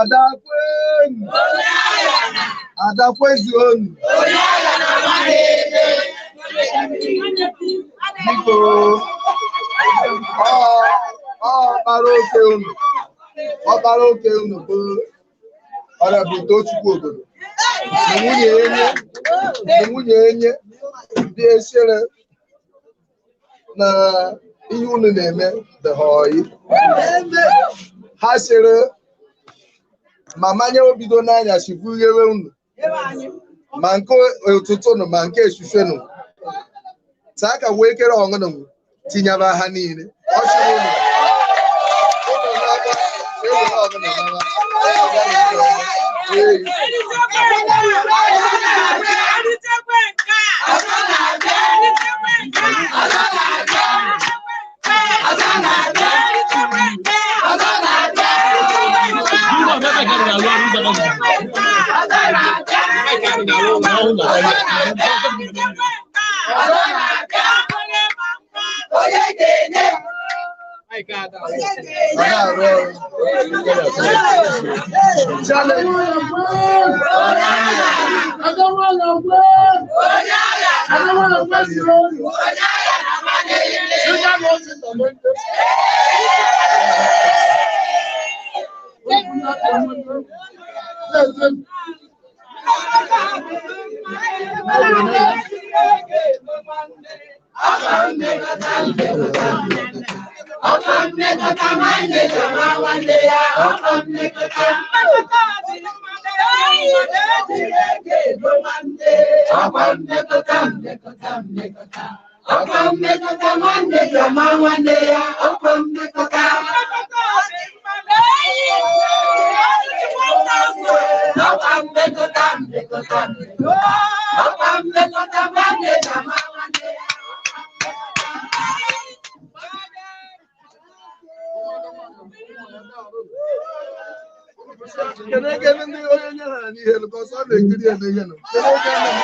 Ada kwen! Ada kwezuonu! Biko, ọkpara oke unu, ọkpara oke unu bụ Honorable Tochukwu Obodo. Na nwunye enye ndị esere na ihe unu na-eme dị ha oyi. Ha sịrị ma manye obido n'anya sikwughewe unu ma nke ụtụtụ nụ ma nke esufe nụ taa ka wee kere ọṅụnụ tinyere ha niile. Ọ sịrị unu unu n'aka ewere ọṅụnụ n'ala. Ee. Ọ na-arụ ọrụ. Kedu ebe ndị onye nyere ha n'ihe because ọ na-ekiri ya n'ihe nụ. Kedu ebe ndị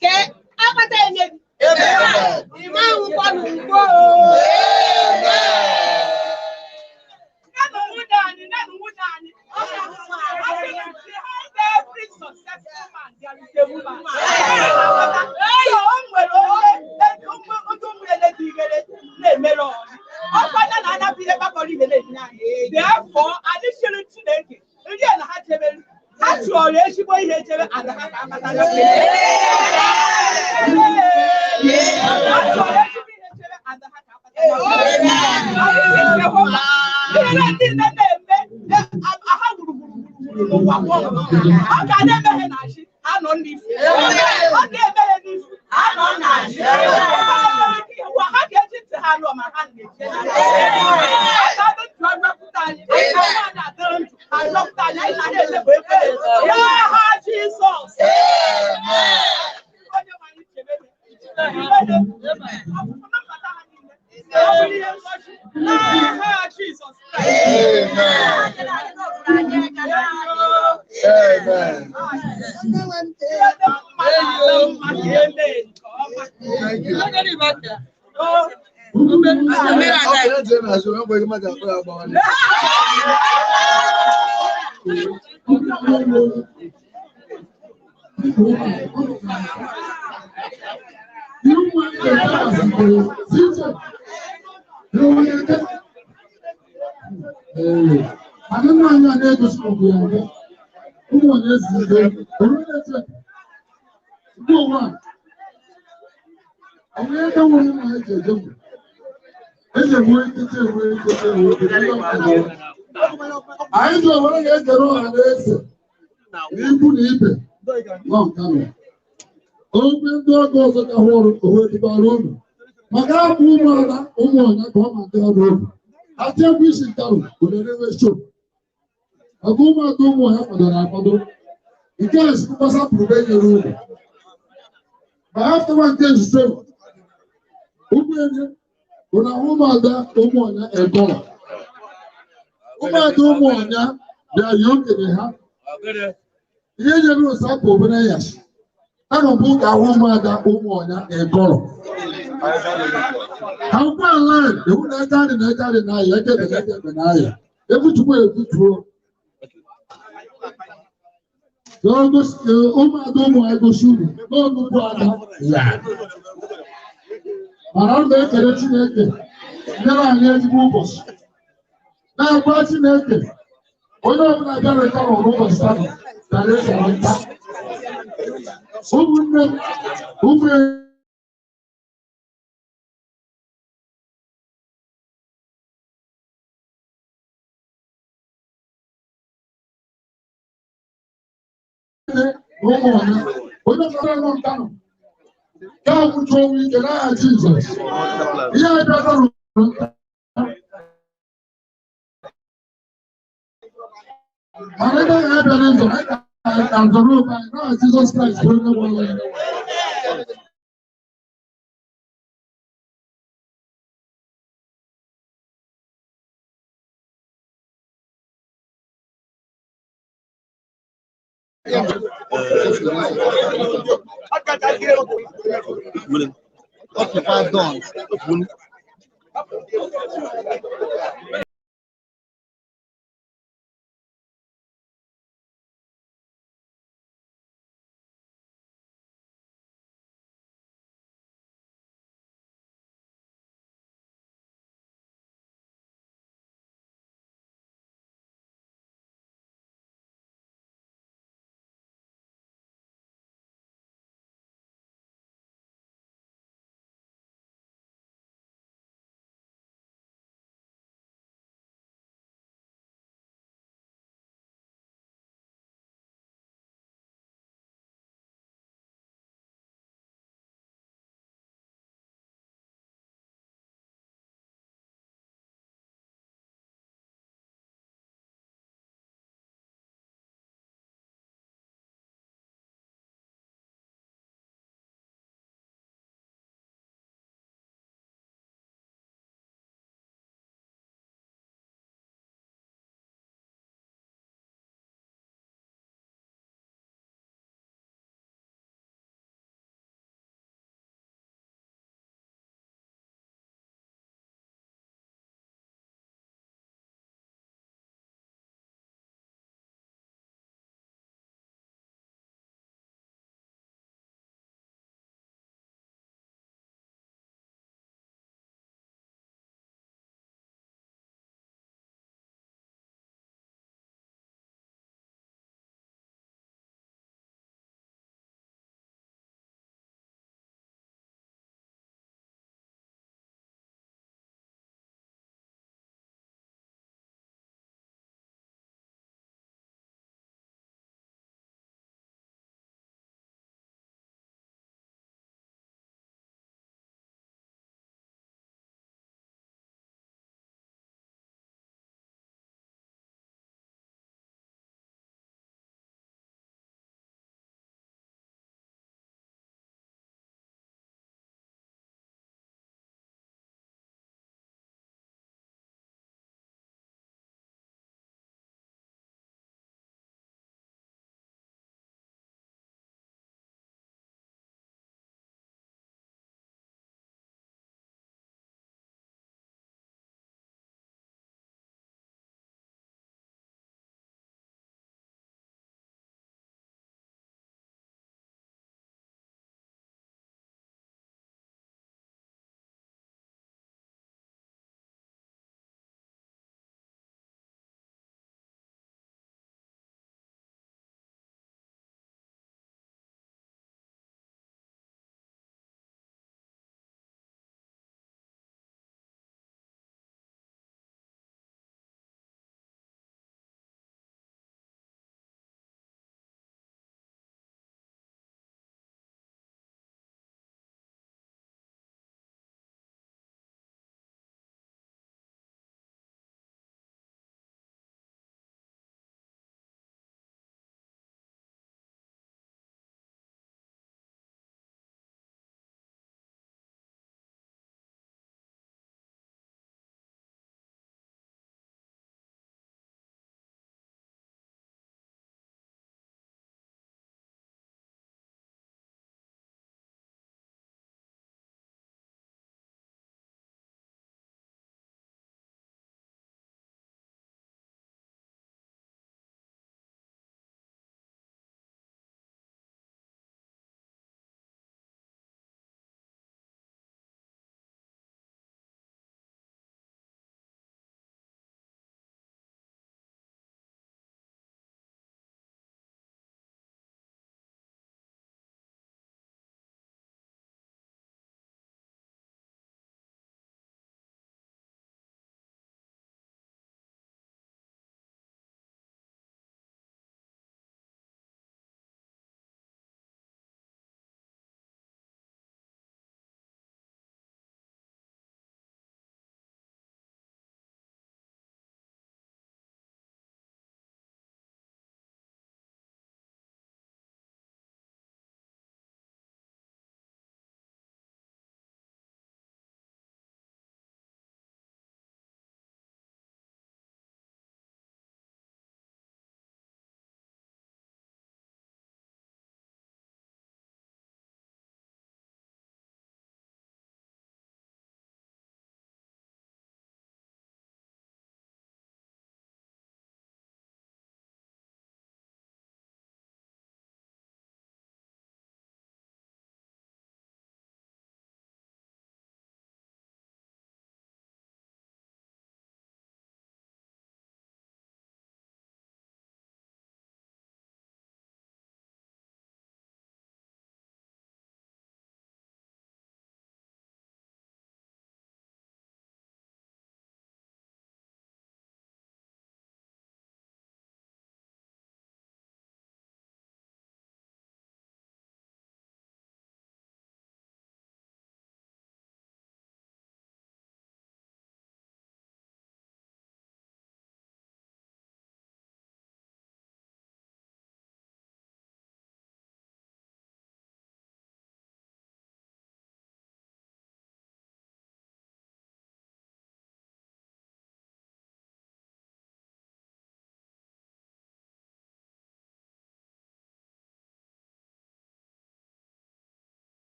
Ke akpata enye. Ime ahụ kwanụ ugbo.
Therefore, anyị chere Chineke ndị a na ha chebere ha chụọrọ ezigbo ihe chebe ada ha ka akpata ya. Ha chụọrọ ezigbo ihe chebe ada ha ka akpata ya. Anyị sị Jehova, ihe ndị na-eme ha gburugburu n'ụwa gwọrọ. Ọ ga na-emeghe na chi, ha nọ n'ifu. Ọ ga-emeghe n'ifu, ha nọ na chi. Ha ga-eji ntị ha nụọ ma ha na-eche. Ha ga-adị ndụ arọpụta anyị. Anyị na-adị ndụ arọpụta anyị. Anyị na-eche bụ ekpere. N'aha Jizọs. Onye nwe anyị chebe ha. Ọpụpụ na mbata ha niile. Ọ bụrụ ihe ngọzi. N'aha Jizọs
Amen.
Thank
you.
Anyị ji owere ga-ekere ọha na eze na ikwu na ibe nọ nkanụ. Okwe ndị ọgọ ọzọ ka hụ ọrụ owe dịkwara unu. Maka abụ ụmụada ụmụ ọnya ka ọ ma ndị ọrụ obi. Atiekwu isi nkarụ were rewe show. Maka ụmụada ụmụ ọnya kwadoro akwado. Nke a si gbasapụrụ be nyere unu. Ma aftawa nke nzuzo ụgbọelu bụ na ụmụada ụmụ ọnya ekọla. Ụmụada ụmụ ọnya bịa yi okenye ha. Ihe nyere ụsapụ obere ya. Ana bụ ka ahụ ụmụada ụmụ ọnya ekọrọ. Ha ụkwụ ala ewu na aka dị na aka dị na ahịa eke dị na eke dị na ahịa. Ebutukwa ebutuo. Ụmụada ụmụ egosi unu n'ọnụgbu ada ya. Mana ọ na-ekele Chineke nyere anyị ezigbo ụbọchị. Na-agwa Chineke onye ọbụla bịara ịkọrọ n'ụbọchị taa bịara ịkọrọ nta. Ụmụnne m, ụmụ nne na ụmụ ọnya onye ọbụla nọ ntanụ ya nwụchu ọnwụ ike n'aha Jizọs. Ihe a bịara nta. Mana ebe anyị abịara nzọ, anyị ka nzọrọ onwe anyị n'aha Jizọs Kraịst bụ onye nwe anyị.